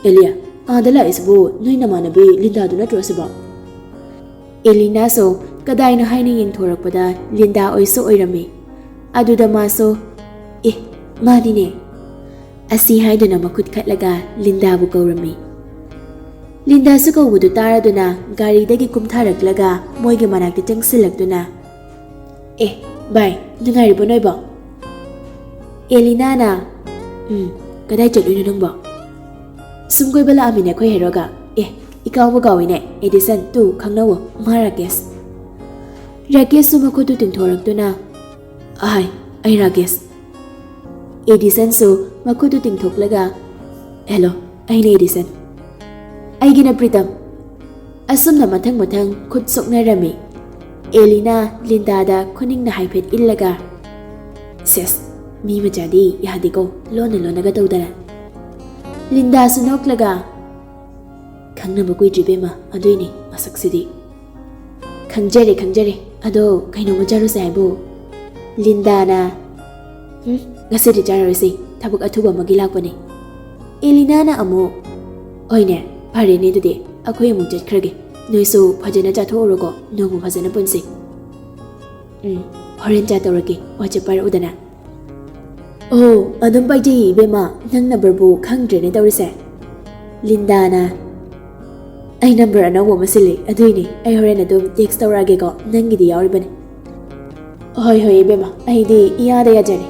ꯑꯦꯂꯤꯌꯥ, ꯑꯥꯗ ꯂꯥꯛꯏꯁꯤꯕꯨ ꯅꯣꯏ ꯅꯃꯥꯟꯅꯕꯤ ꯂꯤꯟꯗꯥꯗꯨ ꯅꯠꯇ꯭ꯔꯣ ꯁꯤꯕꯣ?" ꯑꯦꯂꯤꯅꯥꯁꯨ ꯀꯗꯥꯏꯅꯣ ꯍꯥꯏꯅ ꯌꯦꯡꯊꯣꯔꯛꯄꯗ ꯂꯤꯟꯗꯥ ꯑꯣꯏꯁꯨ ꯑꯣꯏꯔꯝꯃꯤ꯫ ꯑꯗꯨꯗ ꯃꯥꯁꯨ, "ꯑꯦ, ꯃꯥꯅꯤꯅꯦ" ꯑꯁꯤ ꯍꯥꯏꯗꯨꯅ ꯃꯈꯨꯠ ꯈꯠꯂꯒ ꯂꯤꯟꯗꯥꯕꯨ ꯀꯧꯔꯝꯃꯤ꯫ ꯂꯤꯟꯗꯥꯁꯨ ꯀꯧꯕꯗꯨ ꯇꯥꯔꯗꯨꯅ ꯒꯥꯔꯤꯗꯒꯤ ꯀꯨꯝꯊꯔꯛꯂꯒ ꯃꯣꯏꯒꯤ ꯃꯅꯥꯛꯇ ꯆꯪꯁꯤꯜꯂꯛꯇꯨꯅ, "ꯑꯦ, ꯚꯥꯏ, ꯅꯨꯡꯉꯥꯏꯔꯤꯕꯣ ꯅꯣꯏꯕꯣ?" ꯑꯦꯂꯤꯅꯥꯅ, "ꯎꯝ, ꯀꯗꯥꯏ ꯆꯠꯂꯨꯏꯅꯣ ꯅꯪꯕꯣ?" "ꯁꯨꯝ ꯀꯣꯏꯕ ꯂꯥꯛꯑꯝꯃꯤꯅꯦ ꯑꯩꯈꯣꯏ ꯍꯦꯔꯣꯒ꯫ ꯑꯦ, ꯏꯀꯥꯎꯕ ꯀꯥꯎꯏꯅꯦ, ꯑꯦꯗꯤꯁꯟ, ꯇꯨ, ꯈꯪꯅꯧꯋꯣ, ꯃꯥ ꯔꯥꯀꯦꯁ꯫" ꯔꯥꯀꯦꯁꯁꯨ ꯃꯈꯨꯠꯇꯨ ꯇꯤꯡꯊꯣꯔꯛꯇꯨꯅ, "ꯑꯍꯥꯏ, ꯑꯩ ꯔꯥꯀꯦꯁ꯫" ꯑꯦꯗꯤꯁꯟꯁꯨ ꯃꯈꯨꯠꯇꯨ ꯇꯤꯡꯊꯣꯛꯂꯒ, "ꯍꯦꯂꯣ, ꯑꯩꯅ ꯑꯦꯗꯤꯁꯟ꯫" "ꯑꯩꯒꯤꯅ ꯄ꯭ꯔꯤꯇꯝ꯫" ꯑꯁꯨꯝꯅ ꯃꯊꯪ ꯃꯊꯪ ꯈꯨꯠ ꯁꯣꯛꯅꯔꯝꯃꯤ꯫ ꯑꯦꯂꯤꯅꯥ ꯂꯤꯟꯗꯥꯗ ꯈꯨꯅꯤꯡꯅ ꯍꯥꯏꯐꯦꯠ ꯏꯜꯂꯒ, "ꯁꯦꯁ, ꯃꯤ ꯃꯆꯥꯗꯤ ꯌꯥꯗꯦꯀꯣ, ꯂꯣꯟꯅ ꯂꯣꯟꯅꯒ ꯇꯧꯗꯅ꯫" ꯂꯤꯟꯗꯥꯁꯨ ꯅꯣꯛꯂꯒ, "ꯈꯪꯅꯕ ꯀꯨꯏꯗ꯭ꯔꯤ ꯏꯕꯦꯝꯃ, ꯑꯗꯨꯏꯅꯤ ꯃꯁꯛꯁꯤꯗꯤ꯫" "ꯈꯪꯖꯔꯦ, ꯈꯪꯖꯔꯦ꯫ ꯑꯗꯣ ꯀꯩꯅꯣꯝꯃ ꯆꯥꯔꯨꯁꯦ ꯍꯥꯏꯕꯨ?" ꯂꯤꯟꯗꯥꯅ, "ꯍꯨꯝ, ꯉꯁꯤꯗꯤ ꯆꯥꯔꯔꯣꯏꯁꯤ, ꯊꯕꯛ ꯑꯊꯨꯕ ꯑꯃꯒꯤ ꯂꯥꯛꯄꯅꯦ꯫" ꯑꯦꯂꯤꯅꯥꯅ ꯑꯃꯨꯛ, "ꯍꯣꯏꯅꯦ, ꯐꯔꯦꯅꯦ ꯑꯗꯨꯗꯤ, ꯑꯩꯈꯣꯏ ꯑꯃꯨꯛ ꯆꯠꯈ꯭ꯔꯒꯦ꯫ ꯅꯣꯏꯁꯨ ꯐꯖꯅ ꯆꯥꯊꯣꯛꯎꯔꯣꯀꯣ, ꯅꯣꯡꯃ ꯐꯖꯅ ꯄꯨꯟꯁꯤ꯫" "ꯎꯝ, ꯍꯣꯔꯦꯟ ꯆꯥ ꯇꯧꯔꯛꯀꯦ, WhatsApp ꯄꯥꯏꯔꯛꯎꯗꯅ꯫" "ꯑꯣ, ꯑꯗꯨꯝ ꯄꯥꯏꯖꯩꯌꯦ ꯏꯕꯦꯝꯃ, ꯅꯪ ꯅꯝꯕꯔꯕꯨ ꯈꯪꯗ꯭ꯔꯦꯅꯦ ꯇꯧꯔꯤꯁꯦ꯫" ꯂꯤꯟꯗꯥꯅ, "ꯑꯩ ꯅꯝꯕꯔ ꯑꯅꯧꯕ ꯑꯃ ꯁꯤꯜꯂꯤ, ꯑꯗꯨꯏꯅꯦ꯫ ꯑꯩ ꯍꯣꯔꯦꯟ ꯑꯗꯨꯝ ꯇꯦꯛꯁ ꯇꯧꯔꯛꯑꯒꯦꯀꯣ, ꯅꯪꯒꯤꯗꯤ ꯌꯥꯎꯔꯤꯕꯅꯦ꯫" "ꯍꯣꯏ, ꯍꯣꯏ ꯏꯕꯦꯝꯃ, ꯑꯩꯗꯤ ꯏꯌꯥꯗ ꯌꯥꯖꯔꯦ꯫"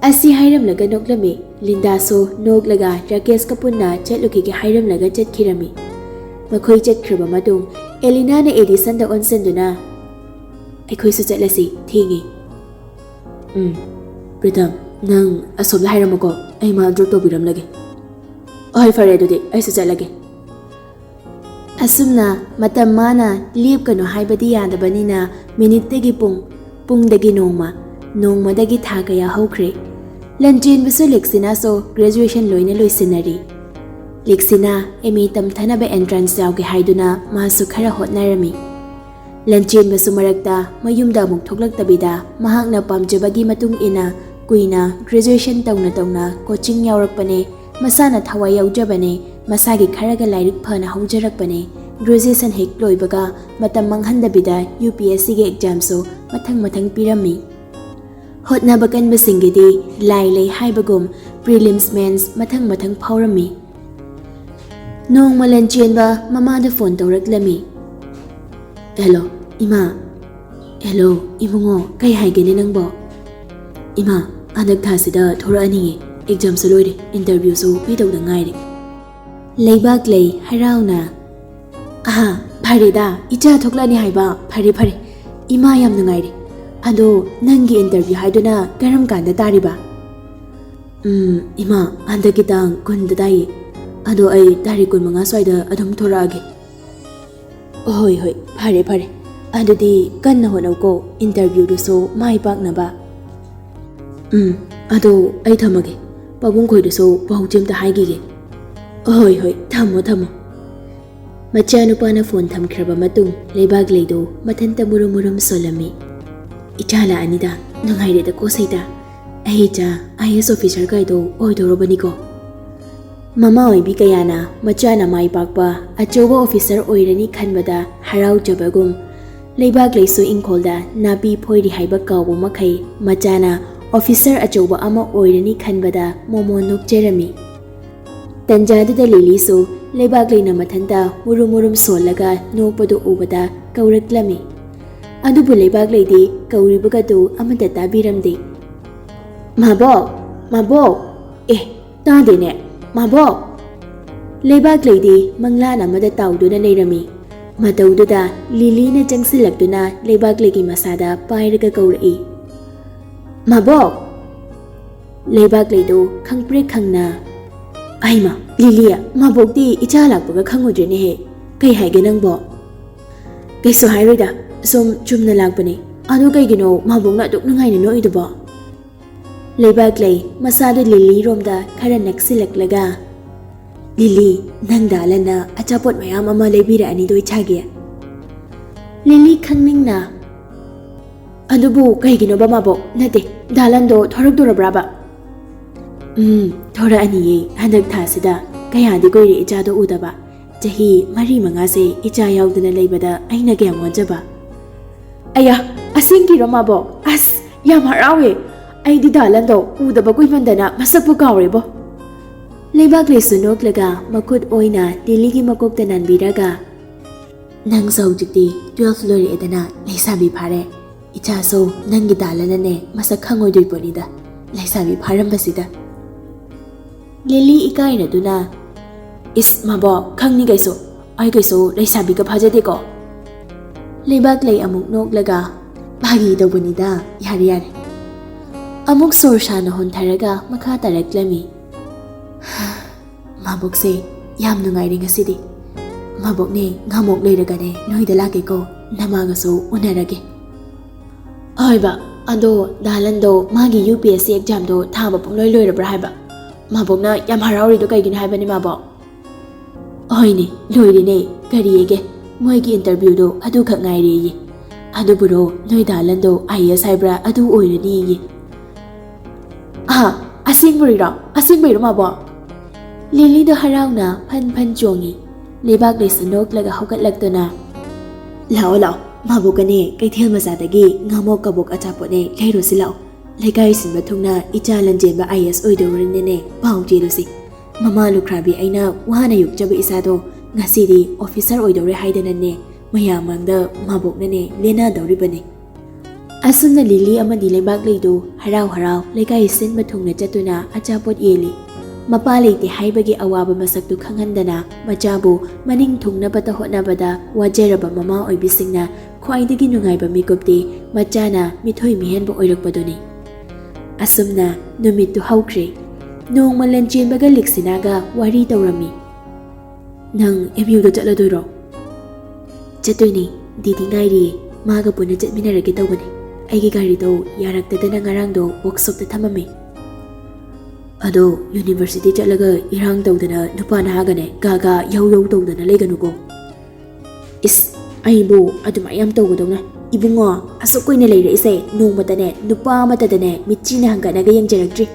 ꯑꯁꯤ ꯍꯥꯏꯔꯝꯂꯒ ꯅꯣꯛꯂꯝꯃꯤ꯫ ꯂꯤꯟꯗꯥꯁꯨ ꯅꯣꯛꯂꯒ ꯔꯥꯀꯦꯁꯀ ꯄꯨꯟꯅ ꯆꯠꯂꯨꯈꯤꯒꯦ ꯍꯥꯏꯔꯝꯂꯒ ꯆꯠꯈꯤꯔꯝꯃꯤ꯫ ꯃꯈꯣꯏ ꯆꯠꯈ꯭ꯔꯕ ꯃꯇꯨꯡ ꯑꯦꯂꯤꯅꯥꯅ ꯑꯦꯗꯤꯁꯟꯗ ꯑꯣꯟꯁꯤꯟꯗꯨꯅ, "ꯑꯩꯈꯣꯏꯁꯨ ꯆꯠꯂꯁꯤ, ꯊꯦꯡꯉꯦ꯫" "ꯎꯝ, ꯄ꯭ꯔꯤꯇꯝ, ꯅꯪ ꯑꯁꯣꯝꯗ ꯍꯥꯏꯔꯝꯃꯨꯀꯣ, ꯑꯩ ꯃꯥ ꯗ꯭ꯔꯣꯞ ꯇꯧꯕꯤꯔꯝꯂꯒꯦ꯫" "ꯍꯣꯏ, ꯐꯔꯦ ꯑꯗꯨꯗꯤ, ꯑꯩꯁꯨ ꯆꯠꯂꯒꯦ꯫" ꯑꯁꯨꯝꯅ ꯃꯇꯝ ꯃꯥꯅ ꯂꯦꯞꯀꯅꯨ ꯍꯥꯏꯕꯗꯤ ꯌꯥꯗꯕꯅꯤꯅ ꯃꯤꯅꯤꯠꯇꯒꯤ ꯄꯨꯡ, ꯄꯨꯡꯗꯒꯤ ꯅꯣꯡꯃ, ꯅꯣꯡꯃꯗꯒꯤ ꯊꯥ ꯀꯌꯥ ꯍꯧꯈ꯭ꯔꯦ꯫ ꯂꯟꯆꯦꯟꯕꯁꯨ ꯂꯤꯛꯁꯤꯅꯥꯁꯨ ꯒ꯭ꯔꯦꯖꯨꯑꯦꯁꯟ ꯂꯣꯏꯅ ꯂꯣꯏꯁꯤꯟꯅꯔꯤ꯫ ꯂꯤꯛꯁꯤꯅꯥ ꯑꯦꯝ ꯑꯦ ꯇꯝꯊꯅꯕ ꯑꯦꯟꯇ꯭ꯔꯥꯟꯁ ꯌꯥꯎꯒꯦ ꯍꯥꯏꯗꯨꯅ ꯃꯥꯁꯨ ꯈꯔ ꯍꯣꯠꯅꯔꯝꯃꯤ꯫ ꯂꯟꯆꯦꯟꯕꯁꯨ ꯃꯔꯛꯇ ꯃꯌꯨꯝꯗ ꯑꯃꯨꯛ ꯊꯣꯛꯂꯛꯇꯕꯤꯗ ꯃꯍꯥꯛꯅ ꯄꯥꯝꯖꯕꯒꯤ ꯃꯇꯨꯡ ꯏꯟꯅ ꯀꯨꯏꯅ ꯒ꯭ꯔꯦꯖꯨꯑꯦꯁꯟ ꯇꯧꯅ ꯇꯧꯅ ꯀꯣꯆꯤꯡ ꯌꯥꯎꯔꯛꯄꯅꯦ꯫ ꯃꯁꯥꯅ ꯊꯋꯥꯏ ꯌꯥꯎꯖꯕꯅꯦ꯫ ꯃꯁꯥꯒꯤ ꯈꯔꯒ ꯂꯥꯏꯔꯤꯛ ꯐꯅ ꯍꯧꯖꯔꯛꯄꯅꯦ꯫ ꯒ꯭ꯔꯦꯖꯨꯑꯦꯁꯟ ꯍꯦꯛ ꯂꯣꯏꯕꯒ ꯃꯇꯝ ꯃꯥꯡꯍꯟꯗꯕꯤꯗ ꯌꯨ ꯄꯤ ꯑꯦꯁ ꯁꯤꯒꯤ ꯑꯦꯛꯖꯥꯝꯁꯨ ꯃꯊꯪ ꯃꯊꯪ ꯄꯤꯔꯝꯃꯤ꯫ ꯍꯣꯠꯅꯕ ꯀꯟꯕꯁꯤꯡꯒꯤꯗꯤ ꯂꯥꯏ ꯂꯩ ꯍꯥꯏꯕꯒꯨꯝ ꯄ꯭ꯔꯤꯂꯤꯝꯁ ꯃꯦꯟꯁ ꯃꯊꯪ ꯃꯊꯪ ꯐꯥꯎꯔꯝꯃꯤ꯫ ꯅꯣꯡꯃ ꯂꯟꯆꯦꯟꯕ ꯃꯃꯥꯗ ꯐꯣꯟ ꯇꯧꯔꯛꯂꯝꯃꯤ꯫ "ꯍꯦꯂꯣ, ꯏꯃꯥ꯫ ꯍꯦꯂꯣ, ꯏꯕꯨꯡꯉꯣ, ꯀꯩ ꯍꯥꯏꯒꯦꯅꯦ ꯅꯪꯕꯣ?" "ꯏꯃꯥ, ꯍꯟꯗꯛ ꯊꯥꯁꯤꯗ ꯊꯣꯔꯛꯑꯅꯤꯌꯦ꯫ ꯑꯦꯛꯖꯥꯝꯁꯨ ꯂꯣꯏꯔꯦ, ꯏꯟꯇꯔꯚ꯭ꯌꯨꯁꯨ ꯄꯤꯗꯧꯗ ꯉꯥꯏꯔꯦ꯫" ꯂꯩꯕꯥꯛꯂꯩ ꯍꯔꯥꯎꯅ, "ꯑꯍꯥ, ꯐꯔꯦꯗ, ꯏꯆꯥ ꯊꯣꯛꯂꯛꯑꯅꯤ ꯍꯥꯏꯕ, ꯐꯔꯦ, ꯐꯔꯦ꯫ ꯏꯃꯥ ꯌꯥꯝ ꯅꯨꯡꯉꯥꯏꯔꯦ꯫ ꯑꯗꯣ ꯅꯪꯒꯤ ꯏꯟꯇꯔꯚ꯭ꯌꯨ ꯍꯥꯏꯗꯨꯅ ꯀꯔꯝ ꯀꯥꯟꯗ ꯇꯥꯔꯤꯕ?" "ꯎꯝ, ꯏꯃꯥ, ꯍꯟꯗꯛꯀꯤ ꯇꯥꯡ ꯀꯨꯟꯗ ꯇꯥꯏꯌꯦ꯫ ꯑꯗꯣ ꯑꯩ ꯇꯥꯔꯤꯛ ꯀꯨꯟꯃꯉꯥ ꯁ꯭ꯋꯥꯏꯗ ꯑꯗꯨꯝ ꯊꯣꯔꯛꯑꯒꯦ꯫" "ꯍꯣꯏ, ꯍꯣꯏ, ꯐꯔꯦ, ꯐꯔꯦ꯫ ꯑꯗꯨꯗꯤ ꯀꯟꯅ ꯍꯣꯠꯅꯧꯀꯣ, ꯏꯟꯇꯔꯚ꯭ꯌꯨꯗꯨꯁꯨ ꯃꯥꯏ ꯄꯥꯛꯅꯕ꯫" "ꯎꯝ, ꯑꯗꯣ ꯑꯩ ꯊꯝꯃꯒꯦ꯫ ꯄꯥꯕꯨꯡ ꯈꯣꯏꯗꯁꯨ ꯄꯥꯎ ꯆꯦ ꯑꯝꯇ ꯍꯥꯏꯈꯤꯒꯦ꯫" "ꯍꯣꯏ, ꯍꯣꯏ, ꯊꯝꯃꯣ, ꯊꯝꯃꯣ꯫" ꯃꯆꯥꯅꯨꯄꯥꯅ ꯐꯣꯟ ꯊꯝꯈ꯭ꯔꯕ ꯃꯇꯨꯡ ꯂꯩꯕꯥꯛꯂꯩꯗꯨ ꯃꯊꯟꯇ ꯃꯨꯔꯨꯝ ꯃꯨꯔꯨꯝ ꯁꯣꯜꯂꯝꯃꯤ꯫ "ꯏꯆꯥ ꯂꯥꯛꯑꯅꯤꯗ, ꯅꯨꯡꯉꯥꯏꯔꯦꯗꯀꯣ ꯁꯩꯇꯥ꯫ ꯑꯩ ꯏꯆꯥ ꯑꯥꯏ ꯑꯦꯁ ꯑꯣꯐꯤꯁꯔ ꯀꯥꯏꯗꯣ ꯑꯣꯏꯗꯧꯔꯕꯅꯤꯀꯣ꯫" ꯃꯃꯥ ꯑꯣꯏꯕꯤ ꯀꯌꯥꯅ ꯃꯆꯥꯅ ꯃꯥꯏ ꯄꯥꯛꯄ ꯑꯆꯧꯕ ꯑꯣꯐꯤꯁꯔ ꯑꯣꯏꯔꯅꯤ ꯈꯟꯕꯗ ꯍꯔꯥꯎꯖꯕꯒꯨꯝ, ꯂꯩꯕꯥꯛꯂꯩꯁꯨ ꯏꯪꯈꯣꯜꯗ ꯅꯥꯄꯤ ꯐꯣꯏꯔꯤ ꯍꯥꯏꯕ ꯀꯥꯎꯕ ꯃꯈꯩ ꯃꯆꯥꯅ ꯑꯣꯐꯤꯁꯔ ꯑꯆꯧꯕ ꯑꯃ ꯑꯣꯏꯔꯅꯤ ꯈꯟꯕꯗ ꯃꯣꯃꯣꯟ ꯅꯣꯛꯆꯔꯝꯃꯤ꯫ ꯇꯟꯖꯥꯗꯨꯗ ꯂꯤꯂꯤꯁꯨ ꯂꯩꯕꯥꯛꯂꯩꯅ ꯃꯊꯟꯇ ꯃꯨꯔꯨꯝ ꯃꯨꯔꯨꯝ ꯁꯣꯜꯂꯒ ꯅꯣꯛꯄꯗꯨ ꯎꯕꯗ ꯀꯧꯔꯛꯂꯝꯃꯤ꯫ ꯑꯗꯨꯕꯨ ꯂꯩꯕꯥꯛꯂꯩꯗꯤ ꯀꯧꯔꯤꯕꯒꯗꯨ ꯑꯃꯠꯇ ꯇꯥꯕꯤꯔꯝꯗꯦ꯫ "ꯃꯥꯕꯣꯛ! ꯃꯥꯕꯣꯛ! ꯑꯦ, ꯇꯥꯗꯦꯅꯦ, ꯃꯥꯕꯣꯛ!" ꯂꯩꯕꯥꯛꯂꯩꯗꯤ ꯃꯪꯂꯥꯟ ꯑꯃꯗ ꯇꯥꯎꯗꯨꯅ ꯂꯩꯔꯝꯃꯤ꯫ ꯃꯇꯧꯗꯨꯗ ꯂꯤꯂꯤꯅ ꯆꯪꯁꯤꯜꯂꯛꯇꯨꯅ ꯂꯩꯕꯥꯛꯂꯩꯒꯤ ꯃꯁꯥꯗ ꯄꯥꯏꯔꯒ ꯀꯧꯔꯛꯏ꯫ "ꯃꯥꯕꯣꯛ!" ꯂꯩꯕꯥꯛꯂꯩꯗꯨ ꯈꯪꯄ꯭ꯔꯦꯛ ꯈꯪꯅ, "ꯑꯩꯃ, ꯂꯤꯂꯤ, ꯃꯥꯕꯣꯛꯇꯤ ꯏꯆꯥ ꯂꯥꯛꯄꯒ ꯈꯪꯉꯨꯗ꯭ꯔꯦꯅꯦꯍꯦ꯫ ꯀꯩ ꯍꯥꯏꯒꯦ ꯅꯪꯕꯣ?" "ꯀꯩꯁꯨ ꯍꯥꯏꯔꯣꯏꯗ, ꯁꯨꯝ ꯆꯨꯝꯅ ꯂꯥꯛꯄꯅꯦ꯫ ꯑꯗꯨ ꯀꯩꯒꯤꯅꯣ ꯃꯥꯕꯣꯛꯅ ꯑꯗꯨꯛ ꯅꯨꯡꯉꯥꯏꯅ ꯅꯣꯛꯏꯗꯨꯕꯣ?" ꯂꯩꯕꯥꯛꯂꯩ ꯃꯁꯥꯗꯨ ꯂꯤꯂꯤꯔꯣꯝꯗ ꯈꯔ ꯅꯛꯁꯤꯜꯂꯛꯂꯒ, "ꯂꯤꯂꯤ, ꯅꯪ ꯗꯥ ꯂꯟꯅ ꯑꯆꯥꯄꯣꯠ ꯃꯌꯥꯝ ꯑꯃ ꯂꯩꯕꯤꯔꯛꯑꯅꯤꯗꯣ ꯏꯆꯥꯒꯤ?" ꯂꯤꯂꯤ ꯈꯪꯅꯤꯡꯅ, "ꯑꯗꯨꯕꯨ ꯀꯩꯒꯤꯅꯣꯕ ꯃꯥꯕꯣꯛ? ꯅꯠꯇꯦ, ꯗꯥ ꯂꯟꯗꯣ ꯊꯣꯔꯛꯇꯣꯔꯕ꯭ꯔꯥꯕ?" "ꯎꯝ, ꯊꯣꯔꯛꯑꯅꯤꯌꯦ, ꯍꯟꯗꯛ ꯊꯥꯁꯤꯗ꯫ ꯀꯌꯥꯗꯤ ꯀꯨꯏꯔꯦ ꯏꯆꯥꯗꯣ ꯎꯗꯕ꯫ ꯆꯍꯤ ꯃꯔꯤ ꯃꯉꯥꯁꯦ ꯏꯆꯥ ꯌꯥꯎꯗꯅ ꯂꯩꯕꯗ ꯑꯩꯅ ꯀꯌꯥꯝ ꯋꯥꯖꯕ꯫" "ꯑꯌꯥ, ꯑꯁꯦꯡꯀꯤꯔꯣ ꯃꯥꯕꯣꯛ? ꯑꯁ, ꯌꯥꯝ ꯍꯔꯥꯎꯋꯦ꯫ ꯑꯩꯗꯤ ꯗꯥ ꯂꯟꯗꯣ ꯎꯗꯕ ꯀꯨꯏꯃꯟꯗꯅ ꯃꯁꯛꯄꯨ ꯀꯥꯎꯔꯦꯕꯣ꯫" ꯂꯩꯕꯥꯛꯂꯩꯁꯨ ꯅꯣꯛꯂꯒ ꯃꯈꯨꯠ ꯑꯣꯏꯅ ꯂꯤꯂꯤꯒꯤ ꯃꯀꯣꯛꯇ ꯅꯥꯟꯕꯤꯔꯒ, "ꯅꯪꯁꯨ ꯍꯧꯖꯤꯛꯇꯤ ꯇꯨꯋꯦꯜꯐ ꯂꯣꯏꯔꯛꯑꯦꯗꯅ, ꯂꯩꯁꯥꯕꯤ ꯐꯥꯔꯦ꯫ ꯏꯆꯥꯁꯨ ꯅꯪꯒꯤ ꯗꯥ ꯂꯟꯅꯅꯦ ꯃꯁꯛ ꯈꯪꯉꯣꯏꯗꯣꯏ ꯄꯣꯠꯅꯤꯗ, ꯂꯩꯁꯥꯕꯤ ꯐꯥꯔꯝꯕꯁꯤꯗ꯫" ꯂꯤꯂꯤ ꯏꯀꯥꯏꯅꯗꯨꯅ, "ꯏꯁ ꯃꯥꯕꯣꯛ, ꯈꯪꯅꯤ ꯀꯩꯁꯨ꯫ ꯑꯩ ꯀꯩꯁꯨ ꯂꯩꯁꯥꯕꯤꯒ ꯐꯥꯖꯗꯦꯀꯣ꯫" ꯂꯩꯕꯥꯛꯂꯩ ꯑꯃꯨꯛ ꯅꯣꯛꯂꯒ, "ꯐꯥꯒꯤ ꯇꯧꯕꯅꯤꯗ, ꯌꯥꯔꯦ ꯌꯥꯔꯦ꯫" ꯑꯃꯨꯛ ꯁꯣꯔ ꯁꯥꯅ ꯍꯣꯟꯊꯔꯒ ꯃꯈꯥ ꯇꯥꯔꯛꯂꯝꯃꯤ, "ꯃꯥꯕꯣꯛꯁꯦ ꯌꯥꯝ ꯅꯨꯡꯉꯥꯏꯔꯦ ꯉꯁꯤꯗꯤ꯫ ꯃꯥꯕꯣꯛꯅꯦ, ꯉꯥꯃꯣꯛ ꯂꯩꯔꯒꯅꯦ ꯅꯣꯏꯗ ꯂꯥꯛꯀꯦꯀꯣ, ꯅꯃꯥꯒꯁꯨ ꯎꯅꯔꯒꯦ꯫" "ꯍꯣꯏꯕ, ꯑꯗꯣ ꯗꯥ ꯂꯟꯗꯣ ꯃꯥꯒꯤ ꯌꯨ ꯄꯤ ꯑꯦꯁ ꯁꯤ ꯑꯦꯛꯖꯥꯝꯗꯣ ꯊꯥꯕ ꯄꯨꯡꯂꯣꯏ ꯂꯣꯏꯔꯕ꯭ꯔꯥ ꯍꯥꯏꯕ? ꯃꯥꯕꯣꯛꯅ ꯌꯥꯝ ꯍꯔꯥꯎꯔꯤꯗꯣ ꯀꯩꯒꯤꯅꯣ ꯍꯥꯏꯕꯅꯤ ꯃꯥꯕꯣꯛ?" "ꯍꯣꯏꯅꯦ, ꯂꯣꯏꯔꯦꯅꯦ꯫ ꯀꯔꯤꯌꯦꯒꯦ, ꯃꯣꯏꯒꯤ ꯏꯟꯇꯔꯚ꯭ꯌꯨꯗꯣ ꯑꯗꯨꯈꯛ ꯉꯥꯏꯔꯦꯌꯦ꯫ ꯑꯗꯨꯕꯨꯔꯣ, ꯅꯣꯏ ꯗꯥ ꯂꯟꯗꯣ ꯑꯥꯏ ꯑꯦ ꯑꯦꯁ ꯍꯥꯏꯕ꯭ꯔꯥ ꯑꯗꯨ ꯑꯣꯏꯔꯅꯤꯌꯦ꯫" "ꯑꯥ, ꯑꯁꯦꯡꯕꯩꯔꯣ? ꯑꯁꯦꯡꯕꯩꯔꯣ ꯃꯥꯕꯣꯛ?" ꯂꯤꯂꯤꯗꯣ ꯍꯔꯥꯎꯅ ꯐꯟ ꯐꯟ ꯆꯣꯡꯉꯤ꯫ ꯂꯩꯕꯥꯛꯂꯩꯁꯨ ꯅꯣꯛꯂꯒ ꯍꯧꯒꯠꯂꯛꯇꯨꯅ, "ꯂꯥꯛꯑꯣ ꯂꯥꯛꯑꯣ, ꯃꯥꯕꯣꯛꯀꯅꯦ ꯀꯩꯊꯦꯜ ꯃꯆꯥꯗꯒꯤ ꯉꯥꯃꯣꯛ ꯀꯕꯣꯛ ꯑꯆꯥꯄꯣꯠꯅꯦ ꯂꯩꯔꯨꯁꯤ ꯂꯥꯛꯑꯣ꯫ ꯂꯩꯀꯥꯏ ꯁꯤꯟꯕ ꯊꯨꯡꯅ ꯏꯆꯥ ꯂꯟꯖꯦꯟꯕ ꯑꯥꯏ ꯑꯦ ꯑꯦꯁ ꯑꯣꯏꯗꯧꯔꯅꯤꯅꯦ, ꯄꯥꯎ ꯆꯦꯜꯂꯨꯁꯤ꯫ ꯃꯃꯥ ꯂꯨꯈ꯭ꯔꯥꯕꯤ ꯑꯩꯅ ꯋꯥꯅ ꯌꯣꯛꯆꯕ ꯏꯆꯥꯗꯣ ꯉꯁꯤꯗꯤ ꯑꯣꯐꯤꯁꯔ ꯑꯣꯏꯗꯧꯔꯦ ꯍꯥꯏꯗꯅꯅꯦ, ꯃꯌꯥꯝ ꯃꯥꯡꯗ ꯃꯥꯕꯣꯛꯅꯅꯦ ꯂꯦꯟꯅꯗꯧꯔꯤꯕꯅꯤ꯫" ꯑꯁꯨꯝꯅ ꯂꯤꯂꯤ ꯑꯃꯗꯤ ꯂꯩꯕꯥꯛꯂꯩꯗꯨ ꯍꯔꯥꯎ ꯍꯔꯥꯎ ꯂꯩꯀꯥꯏ ꯁꯤꯟꯕ ꯊꯨꯡꯅ ꯆꯠꯇꯨꯅ ꯑꯆꯥꯄꯣꯠ ꯌꯦꯜꯂꯤ꯫ ꯃꯄꯥ ꯂꯩꯇꯦ ꯍꯥꯏꯕꯒꯤ ꯑꯋꯥꯕ ꯃꯁꯛꯇꯨ ꯈꯪꯍꯟꯗꯅ ꯃꯆꯥꯕꯨ ꯃꯅꯤꯡ ꯊꯨꯡꯅꯕꯇ ꯍꯣꯠꯅꯕꯗ ꯋꯥꯖꯔꯕ ꯃꯃꯥ ꯑꯣꯏꯕꯤꯁꯤꯡꯅ ꯈ꯭ꯋꯥꯏꯗꯒꯤ ꯅꯨꯡꯉꯥꯏꯕ ꯃꯤꯀꯨꯞꯇꯤ ꯃꯆꯥꯅ ꯃꯤꯊꯣꯏ ꯃꯤꯍꯦꯟꯕ ꯑꯣꯏꯔꯛꯄꯗꯨꯅꯤ꯫ ꯑꯁꯨꯝꯅ ꯅꯨꯃꯤꯠꯇꯨ ꯍꯧꯈ꯭ꯔꯦ꯫ ꯅꯣꯡꯃ ꯂꯟꯆꯦꯟꯕꯒ ꯂꯤꯛꯁꯤꯅꯥꯒ ꯋꯥꯔꯤ ꯇꯧꯔꯝꯃꯤ꯫ "ꯅꯪ ꯑꯦꯝ ꯌꯨꯗ ꯆꯠꯂꯗꯣꯏꯔꯣ?" "ꯆꯠꯇꯣꯏꯅꯦ꯫ ꯗꯤꯗꯤ ꯉꯥꯏꯔꯤꯌꯦ꯫ ꯃꯥꯒ ꯄꯨꯟꯅ ꯆꯠꯃꯤꯟꯅꯔꯒꯦ ꯇꯧꯕꯅꯦ꯫" ꯑꯩꯒꯤ ꯒꯥꯔꯤꯗꯣ ꯌꯥꯔꯛꯇꯗꯅ ꯉꯔꯥꯡꯗꯣ ꯋꯥꯔꯛꯁꯣꯞꯇ ꯊꯝꯃꯝꯃꯦ꯫ ꯑꯗꯣ ꯌꯨꯅꯤꯚꯔꯁꯤꯇꯤ ꯆꯠꯂꯒ ꯏꯔꯥꯡ ꯇꯧꯗꯅ ꯅꯨꯄꯥ ꯅꯍꯥꯒꯅꯦ ꯒꯥ ꯒꯥ ꯌꯧ ꯌꯧ ꯇꯧꯗꯅ ꯂꯩꯒꯅꯨꯀꯣ꯫ ꯏꯁ, ꯑꯩꯕꯨ ꯑꯗꯨꯃꯥꯏ ꯌꯥꯝ ꯇꯧꯒꯗꯧꯅ? ꯏꯕꯨꯡꯉꯣ, ꯑꯁꯨꯛ ꯀꯨꯏꯅ ꯂꯩꯔꯛꯏꯁꯦ ꯅꯣꯡꯃꯇꯅꯦ ꯅꯨꯄꯥ ꯑꯃꯠꯇꯗꯅꯦ ꯃꯤꯠꯆꯤꯅ ꯍꯪꯒꯠꯅꯒ ꯌꯦꯡꯖꯔꯛꯇ꯭ꯔꯤ꯫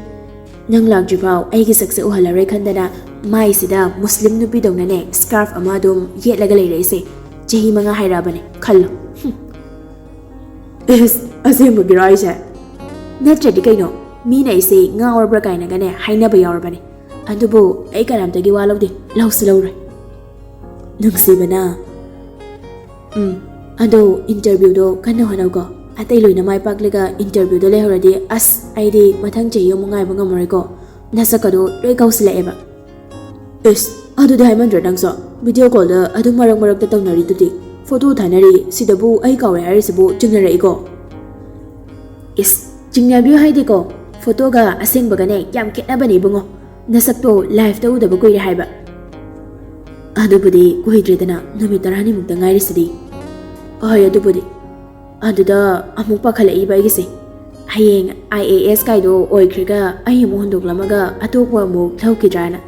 ꯅꯪ ꯂꯥꯛꯇ꯭ꯔꯤꯐꯥꯎ ꯑꯩꯒꯤ ꯁꯛꯁꯦ ꯎꯍꯜꯂꯔꯣꯏ ꯈꯟꯗꯅ ꯃꯥꯏꯁꯤꯗ ꯃꯨꯁꯂꯤꯝ ꯅꯨꯄꯤꯗꯧꯅꯅꯦ ꯁ꯭ꯀꯥꯔꯐ ꯑꯃ ꯑꯗꯨꯝ ꯌꯦꯠꯂꯒ ꯂꯩꯔꯛꯏꯁꯦ ꯆꯍꯤ ꯃꯉꯥ ꯍꯥꯏꯔꯛꯑꯕꯅꯦ, ꯈꯜꯂꯣ꯫ ꯍꯨꯝ꯫ ꯏꯁ, ꯑꯁꯦꯡꯕꯒꯤꯔꯣ ꯍꯥꯏꯁꯦ? ꯅꯠꯇ꯭ꯔꯗꯤ ꯀꯩꯅꯣ, ꯃꯤꯅ ꯑꯩꯁꯦ ꯉꯥꯎꯔꯕ꯭ꯔꯥ ꯀꯥꯏꯅꯒꯅꯦ ꯍꯥꯏꯅꯕ ꯌꯥꯎꯔꯕꯅꯦ꯫ ꯑꯗꯨꯕꯨ ꯑꯩ ꯀꯅꯥꯝꯇꯒꯤ ꯋꯥ ꯂꯧꯗꯦ, ꯂꯧꯁꯨ ꯂꯧꯔꯣꯏ꯫ ꯅꯨꯡꯁꯤꯕꯅ꯫ ꯎꯝ, ꯑꯗꯣ ꯏꯟꯇꯔꯚ꯭ꯌꯨꯗꯣ ꯀꯟꯅ ꯍꯣꯠꯅꯧꯀꯣ꯫ ꯑꯇꯩ ꯂꯣꯏꯅ ꯃꯥꯏ ꯄꯥꯛꯂꯒ ꯏꯟꯇꯔꯚ꯭ꯌꯨꯗꯣ ꯂꯩꯍꯧꯔꯗꯤ ꯑꯁ, ꯑꯩꯗꯤ ꯃꯊꯪ ꯆꯍꯤ ꯑꯃꯨꯛ ꯉꯥꯏꯕ ꯉꯝꯃꯔꯣꯏꯀꯣ꯫ ꯅꯁꯛꯀꯗꯣ ꯂꯣꯏ ꯀꯥꯎꯁꯤꯜꯂꯛꯑꯦꯕ꯫ ꯏꯁ, ꯑꯗꯨꯗꯤ ꯍꯥꯏꯃꯟꯗ꯭ꯔꯣ ꯅꯪꯁꯨ? ꯚꯤꯗꯤꯑꯣ ꯀꯣꯜꯗ ꯑꯗꯨꯝ ꯃꯔꯛ ꯃꯔꯛꯇ ꯇꯧꯅꯔꯤꯗꯨꯗꯤ꯫ ꯐꯣꯇꯣ ꯊꯥꯅꯔꯤ, ꯁꯤꯗꯕꯨ ꯑꯩ ꯀꯥꯎꯔꯦ ꯍꯥꯏꯔꯤꯁꯤꯕꯨ ꯆꯤꯡꯅꯔꯛꯏꯀꯣ꯫ ꯏꯁ, ꯆꯤꯡꯅꯕꯤꯌꯨ ꯍꯥꯏꯗꯤꯀꯣ, ꯐꯣꯇꯣꯒ ꯑꯁꯦꯡꯕꯒꯅꯦ ꯌꯥꯝ ꯈꯦꯠꯅꯕꯅꯦ ꯏꯕꯨꯡꯉꯣ꯫ ꯅꯁꯛꯇꯣ ꯂꯥꯏꯐꯇ ꯎꯗꯕ ꯀꯨꯏꯔꯦ ꯍꯥꯏꯕ꯫ ꯑꯗꯨꯕꯨꯗꯤ ꯀꯨꯏꯗ꯭ꯔꯦꯗꯅ, ꯅꯨꯃꯤꯠ ꯇꯔꯥꯅꯤꯃꯨꯛꯇ ꯉꯥꯏꯔꯤꯁꯤꯗꯤ꯫ ꯍꯣꯏ, ꯑꯗꯨꯕꯨꯗꯤ꯫ ꯑꯗꯨꯗ ꯑꯃꯨꯛ ꯄꯥꯈꯠꯂꯛꯏꯕ ꯑꯩꯒꯤꯁꯦ꯫ ꯍꯌꯦꯡ ꯑꯥꯏ ꯑꯦ ꯑꯦꯁ ꯀꯥꯏꯗꯣ ꯑꯣꯏꯈ꯭ꯔꯒ ꯑꯩ ꯑꯃꯨꯛ ꯍꯨꯟꯗꯣꯛꯂꯝꯃꯒ ꯑꯇꯣꯞꯄ ꯑꯃꯨꯛ ꯂꯧꯈꯤꯗ꯭ꯔꯥꯅ꯫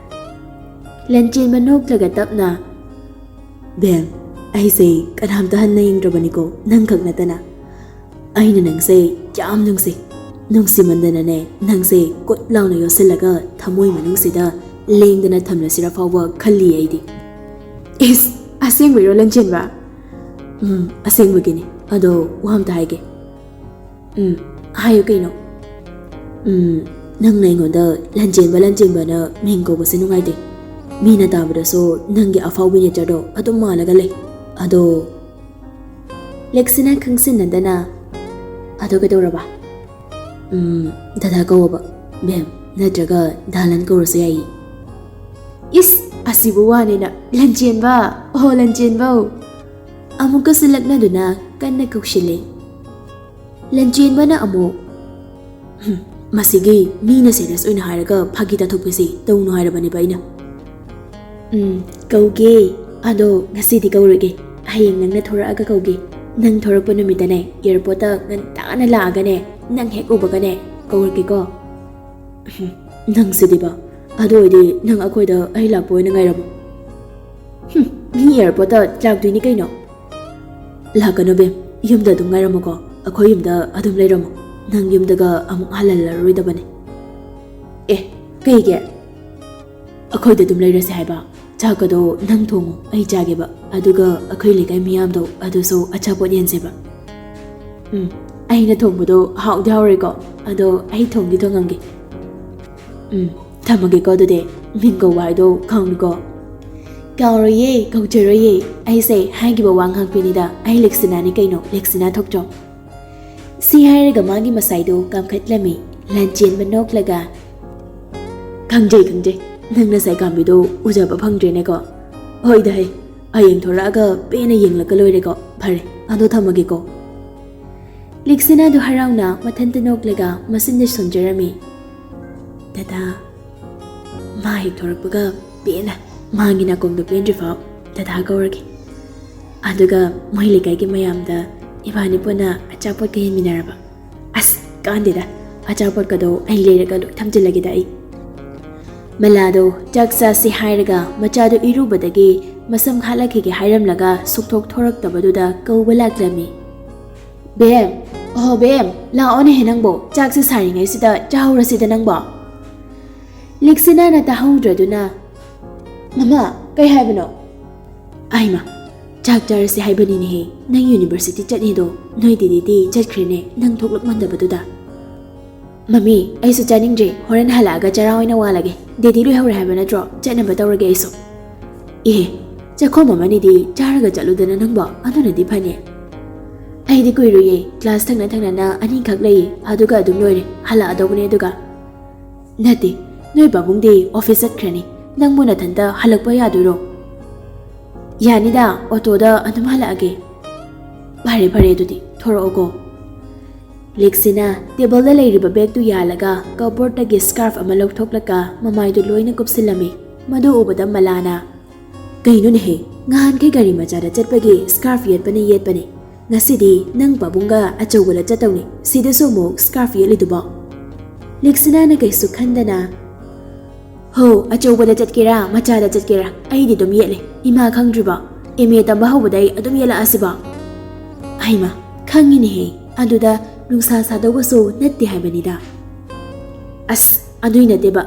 ꯂꯟꯆꯦꯟꯕ ꯅꯣꯛꯂꯒ ꯇꯞꯅ, "ꯕꯦꯝ, ꯑꯩꯁꯦ ꯀꯅꯥꯝꯇ ꯍꯟꯅ ꯌꯦꯡꯗ꯭ꯔꯕꯅꯤꯀꯣ, ꯅꯪꯈꯛ ꯅꯠꯇꯅ꯫ ꯑꯩꯅ ꯅꯪꯁꯦ ꯌꯥꯝ ꯅꯨꯡꯁꯤ꯫ ꯅꯨꯡꯁꯤꯃꯟꯗꯅꯅꯦ, ꯅꯪꯁꯦ ꯀꯨꯠ ꯂꯥꯎꯅ ꯌꯣꯠꯁꯤꯜꯂꯒ ꯊꯃꯣꯏ ꯃꯅꯨꯡꯁꯤꯗ ꯂꯦꯡꯗꯅ ꯊꯝꯂꯁꯤꯔ ꯐꯥꯎꯕ ꯈꯜꯂꯤ ꯑꯩꯗꯤ꯫" "ꯏꯁ, ꯑꯁꯦꯡꯕꯩꯔꯣ, ꯂꯟꯆꯦꯟꯕ?" "ꯎꯝ, ꯑꯁꯦꯡꯕꯒꯤꯅꯤ꯫ ꯑꯗꯣ ꯋꯥ ꯑꯝꯇ ꯍꯥꯏꯒꯦ꯫" "ꯎꯝ, ꯍꯥꯏꯌꯨ ꯀꯩꯅꯣ?" "ꯎꯝ, ꯅꯪꯅ ꯑꯩꯉꯣꯟꯗ ꯂꯟꯆꯦꯟꯕ, ꯂꯟꯆꯦꯟꯕꯅ ꯃꯤꯡ ꯀꯧꯕꯁꯦ ꯅꯨꯡꯉꯥꯏꯇꯦ꯫ ꯃꯤꯅ ꯇꯥꯕꯗꯁꯨ ꯅꯪꯒꯤ ꯑꯐꯥꯎꯕꯤ ꯅꯦꯆꯔꯗꯣ ꯑꯗꯨꯝ ꯃꯥꯜꯂꯒ ꯂꯩ꯫ ꯑꯗꯣ..." ꯂꯦꯛꯁꯤꯅ ꯈꯪꯁꯤꯟꯅꯗꯅ, "ꯑꯗꯣ ꯀꯩꯗꯧꯔꯕ?" "ꯎꯝ, ꯗꯗꯥ ꯀꯧꯋꯣꯕ, ꯕꯦꯝ, ꯅꯠꯇ꯭ꯔꯒ ꯗꯥꯂꯟ ꯀꯧꯔꯁꯨ ꯌꯥꯏꯌꯦ꯫" "ꯏꯁ, ꯑꯁꯤꯕꯨ ꯋꯥꯅꯦꯅ, ꯂꯟꯆꯦꯟꯕ, ꯑꯣ ꯂꯟꯆꯦꯟꯕꯧ!" ꯑꯃꯨꯛꯀꯁꯨ ꯂꯛꯅꯗꯨꯅ ꯀꯟꯅ ꯀꯧꯁꯤꯜꯂꯦ꯫ ꯂꯟꯆꯦꯟꯕꯅ ꯑꯃꯨꯛ, "ꯍꯨꯝ, ꯃꯁꯤꯒꯤ ꯃꯤꯅ ꯁꯦꯔꯤꯌꯁ ꯑꯣꯏꯅ ꯍꯥꯏꯔꯒ ꯐꯥꯒꯤ ꯇꯥꯊꯣꯛꯄꯁꯤ ꯇꯧꯅꯨ ꯍꯥꯏꯔꯕꯅꯦꯕ ꯑꯩꯅ꯫" "ꯎꯝ, ꯀꯧꯒꯦ꯫ ꯑꯗꯣ ꯉꯁꯤꯗꯤ ꯀꯧꯔꯣꯏꯒꯦ꯫ ꯍꯌꯦꯡ ꯅꯪꯅ ꯊꯣꯔꯛꯑꯒ ꯀꯧꯒꯦ꯫ ꯅꯪ ꯊꯣꯔꯛꯄ ꯅꯨꯃꯤꯠꯇꯅꯦ, ꯑꯦꯌꯥꯔꯄꯣꯔꯠꯇ ꯉꯟꯇꯥꯅ ꯂꯥꯛꯑꯒꯅꯦ, ꯅꯪ ꯍꯦꯛ ꯎꯕꯒꯅꯦ ꯀꯧꯔꯛꯀꯦꯀꯣ꯫ ꯅꯪꯁꯤꯗꯤꯕ꯫ ꯑꯗꯨ ꯑꯣꯏꯗꯤ ꯅꯪ ꯑꯩꯈꯣꯏꯗ ꯑꯩ ꯂꯥꯛꯄ ꯑꯣꯏꯅ ꯉꯥꯏꯔꯝꯃꯣ꯫ ꯍꯨꯝ, ꯃꯤ ꯑꯦꯌꯥꯔꯄꯣꯔꯠꯇ ꯂꯥꯛꯇꯣꯏꯅꯤ ꯀꯩꯅꯣ꯫ ꯂꯥꯛꯀꯅꯨ ꯕꯦꯝ, ꯌꯨꯝꯗ ꯑꯗꯨꯝ ꯉꯥꯏꯔꯝꯃꯨꯀꯣ꯫ ꯑꯩꯈꯣꯏ ꯌꯨꯝꯗ ꯑꯗꯨꯝ ꯂꯩꯔꯝꯃꯣ꯫ ꯅꯪ ꯌꯨꯝꯗꯒ ꯑꯃꯨꯛ ꯍꯜꯍꯜꯂꯔꯣꯏꯗꯕꯅꯦ꯫ ꯑꯦ, ꯀꯩꯒꯤ? ꯑꯩꯈꯣꯏꯗ ꯑꯗꯨꯝ ꯂꯩꯔꯁꯦ ꯍꯥꯏꯕ? ꯆꯥꯛꯀꯗꯣ ꯅꯪ ꯊꯣꯡꯉꯣ, ꯑꯩ ꯆꯥꯒꯦꯕ꯫ ꯑꯗꯨꯒ ꯑꯩꯈꯣꯏ ꯂꯩꯀꯥꯏ ꯃꯤꯌꯥꯝꯗꯣ ꯑꯗꯨꯁꯨ ꯑꯆꯥꯄꯣꯠ ꯌꯦꯟꯁꯦꯕ꯫ ꯎꯝ, ꯑꯩꯅ ꯊꯣꯡꯕꯗꯣ ꯍꯥꯎꯗꯤ ꯍꯥꯎꯔꯦꯀꯣ? ꯑꯗꯣ ꯑꯩ ꯊꯣꯡꯗꯤ ꯊꯣꯡꯉꯝꯒꯦ꯫ ꯎꯝ, ꯊꯝꯃꯒꯦꯀꯣ ꯑꯗꯨꯗꯤ꯫ ꯃꯤꯡ ꯀꯧꯕ ꯍꯥꯏꯗꯣ ꯈꯪꯉꯤꯀꯣ? ꯀꯥꯎꯔꯣꯏꯌꯦ, ꯀꯧꯖꯔꯣꯏꯌꯦ꯫ ꯑꯩꯁꯦ ꯍꯥꯏꯈꯤꯕ ꯋꯥ ꯉꯥꯛꯄꯤꯅꯤꯗ, ꯑꯩ ꯂꯦꯛꯁꯤꯅꯥꯅꯤ ꯀꯩꯅꯣ, ꯂꯦꯛꯁꯤꯅꯥ ꯊꯣꯛꯇ꯭ꯔꯣ? ꯁꯤ ꯍꯥꯏꯔꯒ ꯃꯥꯒꯤ ꯃꯁꯥꯏꯗꯨ ꯀꯥꯝꯈꯠꯂꯝꯃꯤ꯫ ꯂꯥꯟꯆꯦꯟꯕ ꯅꯣꯛꯂꯒ, "ꯈꯪꯖꯩ, ꯈꯪꯖꯩ꯫ ꯅꯪ ꯅꯁꯥꯏ ꯀꯥꯝꯕꯤꯗꯣ ꯎꯖꯕ ꯐꯪꯗ꯭ꯔꯦꯅꯦꯀꯣ꯫ ꯍꯣꯏꯗ ꯍꯩ, ꯍꯌꯦꯡ ꯊꯣꯔꯛꯑꯒ ꯄꯦꯟꯅ ꯌꯦꯡꯂꯒ ꯂꯣꯏꯔꯦꯀꯣ꯫ ꯐꯔꯦ, ꯑꯗꯣ ꯊꯝꯃꯒꯦꯀꯣ꯫" ꯂꯤꯛꯁꯤꯅꯥꯗꯨ ꯍꯔꯥꯎꯅ ꯃꯊꯟꯇ ꯅꯣꯛꯂꯒ ꯃꯆꯤꯟꯗ ꯁꯣꯟꯖꯔꯝꯃꯤ꯫ "ꯗꯗꯥ, ꯃꯥ ꯍꯦꯛ ꯊꯣꯔꯛꯄꯒ ꯄꯦꯟꯅ ꯃꯥꯒꯤ ꯅꯥꯀꯣꯡꯗꯣ ꯄꯦꯟꯗ꯭ꯔꯤꯐꯥꯎ ꯗꯗꯥ ꯀꯧꯔꯒꯦ꯫ ꯑꯗꯨꯒ ꯃꯣꯏ ꯂꯩꯀꯥꯏꯒꯤ ꯃꯌꯥꯝꯗ ꯏꯕꯥꯅꯤ ꯄꯨꯟꯅ ꯑꯆꯥꯄꯣꯠꯀ ꯌꯦꯟꯃꯤꯟꯅꯔꯕ꯫ ꯑꯁ, ꯀꯥꯟꯗꯦꯗ, ꯑꯆꯥꯄꯣꯠꯀꯗꯣ ꯑꯩ ꯂꯩꯔꯒ ꯂꯣꯏ ꯊꯝꯖꯤꯜꯂꯒꯦꯗ ꯑꯩ꯫" ꯃꯂꯥꯗꯣ ꯆꯥꯛ ꯆꯥꯁꯤ ꯍꯥꯏꯔꯒ ꯃꯆꯥꯗꯣ ꯏꯔꯨꯕꯗꯒꯤ ꯃꯁꯝ ꯍꯥꯠꯂꯛꯈꯤꯒꯦ ꯍꯥꯏꯔꯝꯂꯒ ꯁꯨꯛꯊꯣꯛ ꯊꯣꯔꯛꯇꯕꯗꯨꯗ ꯀꯧꯕ ꯂꯥꯛꯂꯝꯃꯤ꯫ "ꯕꯦꯝ, ꯑꯣ ꯕꯦꯝ, ꯂꯥꯛꯑꯣꯅꯦꯍꯦ ꯅꯪꯕꯣ, ꯆꯥꯛꯁꯦ ꯁꯥꯔꯤꯉꯩꯁꯤꯗ ꯆꯥꯍꯧꯔꯁꯤꯗ ꯅꯪꯕꯣ꯫" ꯂꯤꯛꯁꯤꯅꯥꯅ ꯇꯥꯍꯧꯗ꯭ꯔꯗꯨꯅ, "ꯃꯃꯥ, ꯀꯩ ꯍꯥꯏꯕꯅꯣ?" "ꯑꯩꯃ, ꯆꯥꯛ ꯆꯥꯔꯁꯤ ꯍꯥꯏꯕꯅꯤꯅꯦꯍꯦ, ꯅꯪ ꯌꯨꯅꯤꯚꯔꯁꯤꯇꯤ ꯆꯠꯅꯤꯗꯣ, ꯅꯣꯏ ꯗꯦꯗꯤꯗꯤ ꯆꯠꯈ꯭ꯔꯦꯅꯦ, ꯅꯪ ꯊꯣꯛꯂꯛꯃꯟꯗꯕꯗꯨꯗ꯫" "ꯃꯃꯤ, ꯑꯩꯁꯨ ꯆꯥꯅꯤꯡꯗ꯭ꯔꯦ, ꯍꯣꯔꯦꯟ ꯍꯜꯂꯛꯑꯒ ꯆꯔꯥ ꯑꯣꯏꯅ ꯋꯥꯜꯂꯒꯦ꯫ ꯗꯦꯗꯤ ꯂꯣꯏꯍꯧꯔꯦ ꯍꯥꯏꯕ ꯅꯠꯇ꯭ꯔꯣ? ꯆꯠꯅꯕ ꯇꯧꯔꯒꯦ ꯑꯩꯁꯨ꯫" "ꯑꯦ, ꯆꯥꯛꯈꯣꯝ ꯑꯃꯅꯤꯗꯤ ꯆꯥꯔꯒ ꯆꯠꯂꯨꯗꯅ ꯅꯪꯕꯣ, ꯑꯗꯨꯅꯗꯤ ꯐꯅꯤ꯫" "ꯑꯩꯗꯤ ꯀꯨꯏꯔꯣꯏꯌꯦ, ꯀ꯭ꯂꯥꯁ ꯊꯪꯅ ꯊꯪꯅꯅ ꯑꯅꯤꯈꯛ ꯂꯩꯌꯦ, ꯑꯗꯨꯒ ꯑꯗꯨꯝ ꯂꯣꯏꯔꯦ, ꯍꯜꯂꯛꯑꯗꯧꯕꯅꯦ ꯑꯗꯨꯒ꯫" "ꯅꯠꯇꯦ, ꯅꯣꯏ ꯄꯥꯕꯨꯡꯗꯤ ꯑꯣꯐꯤꯁ ꯆꯠꯈ꯭ꯔꯅꯤ, ꯅꯪꯕꯨ ꯅꯊꯟꯇ ꯍꯜꯂꯛꯄ ꯌꯥꯗꯣꯏꯔꯣ?" "ꯌꯥꯅꯤꯗ, ꯑꯣꯇꯣꯗ ꯑꯗꯨꯝ ꯍꯜꯂꯛꯑꯒꯦ꯫" "ꯐꯔꯦ ꯐꯔꯦ, ꯑꯗꯨꯗꯤ ꯊꯣꯔꯛꯑꯣꯀꯣ꯫" ꯂꯤꯛꯁꯤꯅ ꯇꯦꯕꯜꯗ ꯂꯩꯔꯤꯕ ꯕꯦꯒꯇꯨ ꯌꯥꯜꯂꯒ ꯀꯞꯕꯣꯔꯗꯇꯒꯤ ꯁ꯭ꯀꯥꯔꯐ ꯑꯃ ꯂꯧꯊꯣꯛꯂꯒ ꯃꯃꯥꯏꯗꯨ ꯂꯣꯏꯅ ꯀꯨꯞꯁꯤꯜꯂꯝꯃꯤ꯫ ꯃꯗꯨ ꯎꯕꯗ ꯃꯂꯥꯅ, "ꯀꯩꯅꯣꯅꯦꯍꯦ, ꯉꯍꯥꯟꯈꯩ ꯒꯥꯔꯤ ꯃꯆꯥꯗ ꯆꯠꯄꯒꯤ ꯁ꯭ꯀꯥꯔꯐ ꯌꯦꯠꯄꯅ ꯌꯦꯠꯄꯅꯦ, "ꯉꯁꯤꯗꯤ ꯅꯪ ꯄꯥꯕꯨꯡꯒ ꯑꯆꯧꯕꯗ ꯆꯠꯇꯧꯅꯤ, ꯁꯤꯗꯁꯨ ꯑꯃꯨꯛ scarf ꯌꯦꯠꯂꯤꯗꯨꯕꯣ?" ꯂꯤꯛꯁꯤꯅꯥꯅ ꯀꯩꯁꯨ ꯈꯟꯗꯅ, "ꯍꯣ, ꯑꯆꯧꯕꯗ ꯆꯠꯀꯦꯔꯥ ꯃꯆꯥꯗ ꯆꯠꯀꯦꯔꯥ, ꯑꯩꯗꯤ ꯑꯗꯨꯝ ꯌꯦꯠꯂꯦ꯫ ꯏꯃꯥ ꯈꯪꯗ꯭ꯔꯤꯕꯣ? ꯑꯦꯝ ꯑꯦ ꯇꯝꯕ ꯍꯧꯕꯗꯩ ꯑꯗꯨꯝ ꯌꯦꯠꯂꯛꯑꯁꯤꯕꯣ?" "ꯍꯩꯃ, ꯈꯪꯉꯤꯅꯦꯍꯦ, ꯑꯗꯨꯗ ꯅꯨꯡꯁꯥ ꯁꯥꯗꯧꯕꯁꯨ ꯅꯠꯇꯦ ꯍꯥꯏꯕꯅꯤꯗ꯫ ꯑꯁ, ꯑꯗꯨꯏ ꯅꯠꯇꯦꯕ꯫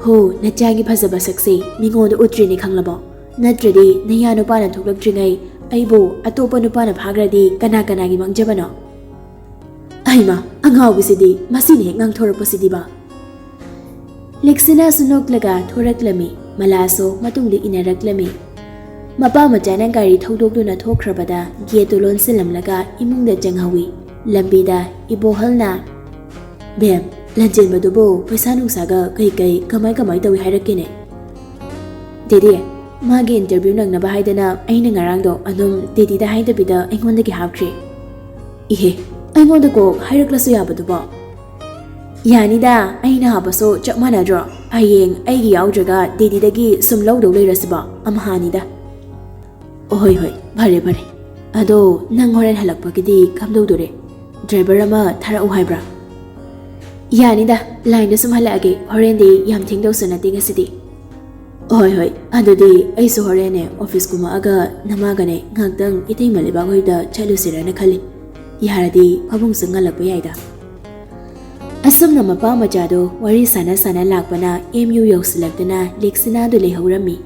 ꯍꯣ, ꯅꯆꯥꯒꯤ ꯐꯖꯕ ꯁꯛꯁꯦ ꯃꯤꯉꯣꯟꯗ ꯎꯠꯇ꯭ꯔꯤꯅꯦ ꯈꯪꯂꯕꯣ? ꯅꯠꯇ꯭ꯔꯗꯤ ꯅꯌꯥ ꯅꯨꯄꯥꯅ ꯊꯣꯛꯂꯛꯇ꯭ꯔꯤꯉꯩ ꯑꯩꯕꯨ ꯑꯇꯣꯞꯄ ꯅꯨꯄꯥꯅ ꯐꯥꯈ꯭ꯔꯗꯤ ꯀꯅꯥ ꯀꯅꯥꯒꯤ ꯃꯥꯡꯖꯕꯅꯣ?" "ꯑꯩꯃ, ꯑꯉꯥꯎꯕꯤꯁꯤꯗꯤ, ꯃꯁꯤꯅ ꯍꯦꯛ ꯉꯥꯡꯊꯣꯔꯛꯄꯁꯤꯗꯤꯕ!" ꯂꯤꯛꯁꯤꯅꯥꯁꯨ ꯅꯣꯛꯂꯒ ꯊꯣꯔꯛꯂꯝꯃꯤ, ꯃꯂꯥꯁꯨ ꯃꯇꯨꯡꯗ ꯏꯟꯅꯔꯛꯂꯝꯃꯤ꯫ ꯃꯄꯥ ꯃꯆꯥꯅ ꯒꯥꯔꯤ ꯊꯧꯗꯣꯛꯇꯨꯅ ꯊꯣꯛꯈ꯭ꯔꯕꯗ ꯒꯦꯠꯇꯨ ꯂꯣꯟꯁꯤꯜꯂꯝꯂꯒ ꯏꯃꯨꯡꯗ ꯆꯪꯍꯧꯏ꯫ ꯂꯝꯕꯤꯗ ꯏꯕꯣꯍꯜꯅ, "ꯕꯦꯝ, ꯂꯟꯖꯦꯟꯕꯗꯨꯕꯨ ꯄꯩꯁꯥ ꯅꯨꯡꯁꯥꯒ ꯀꯩ ꯀꯩ ꯀꯃꯥꯏ ꯀꯃꯥꯏ ꯇꯧꯏ ꯍꯥꯏꯔꯛꯀꯦꯅꯦ?" "ꯗꯦꯗꯤ, ꯃꯥꯒꯤ interview ꯅꯪꯅꯕ ꯍꯥꯏꯗꯅ ꯑꯩꯅ ꯉꯔꯥꯡꯗꯣ ꯑꯗꯨꯝ ꯗꯦꯗꯤꯗ ꯍꯥꯏꯗꯕꯤꯗ ꯑꯩꯉꯣꯟꯗꯒꯤ ꯍꯥꯞꯈ꯭ꯔꯦ꯫" "ꯏꯍꯦ, ꯑꯩꯉꯣꯟꯗ ꯀꯣꯛ ꯍꯥꯏꯔꯛꯂꯁꯨ ꯌꯥꯕꯗꯨꯕꯣ?" "ꯌꯥꯅꯤꯗ, ꯑꯩꯅ ꯍꯥꯞꯄꯁꯨ ꯆꯞ ꯃꯥꯟꯅꯗ꯭ꯔꯣ? ꯍꯌꯦꯡ ꯑꯩꯒꯤ ꯌꯥꯎꯗ꯭ꯔꯒ ꯗꯦꯗꯤꯗꯒꯤ ꯁꯨꯝ ꯂꯧꯗꯧ ꯂꯩꯔꯁꯤꯕꯣ? ꯑꯝꯍꯥꯅꯤꯗ꯫" "ꯑꯍꯣꯏ ꯍꯣꯏ, ꯐꯔꯦ ꯐꯔꯦ꯫ ꯑꯗꯣ ꯅꯪ ꯍꯣꯔꯦꯟ ꯍꯜꯂꯛꯄꯒꯤꯗꯤ ꯀꯝꯗꯧꯗꯣꯔꯦ? Driver ꯑꯃ ꯊꯥꯔꯛꯎ ꯍꯥꯏꯕ꯭ꯔꯥ?" "ꯌꯥꯅꯤꯗ, line ꯗ ꯁꯨꯝ ꯍꯜꯂꯛꯑꯒꯦ, ꯍꯣꯔꯦꯟꯗꯤ ꯌꯥꯝ ꯊꯦꯡꯗꯧꯁꯨ ꯅꯠꯇꯦ ꯉꯁꯤꯗꯤ꯫" "ꯍꯣꯏ ꯍꯣꯏ, ꯑꯗꯨꯗꯤ ꯑꯩꯁꯨ ꯍꯣꯔꯦꯟꯅꯦ office ꯀꯨꯝꯃꯛꯑꯒ ꯅꯃꯥꯒꯅꯦ ꯉꯥꯛꯇꯪ ꯏꯇꯩꯃ ꯂꯩꯕꯥꯛ ꯍꯣꯏꯗ ꯆꯠꯂꯨꯁꯤꯔꯅ ꯈꯜꯂꯤ꯫ ꯌꯥꯔꯗꯤ ꯐꯃꯨꯡ ꯆꯪꯍꯜꯂꯛꯄ ꯌꯥꯏꯗ꯫" ꯑꯁꯨꯝꯅ ꯃꯄꯥ ꯃꯆꯥꯗꯣ ꯋꯥꯔꯤ ꯁꯥꯟꯅ ꯁꯥꯟꯅ ꯂꯥꯛꯄꯅ ꯑꯦꯝ ꯌꯨ ꯌꯧꯁꯤꯜꯂꯛꯇꯨꯅ ꯂꯤꯛꯁꯤꯅꯥꯗꯨ ꯂꯩꯍꯧꯔꯝꯃꯤ꯫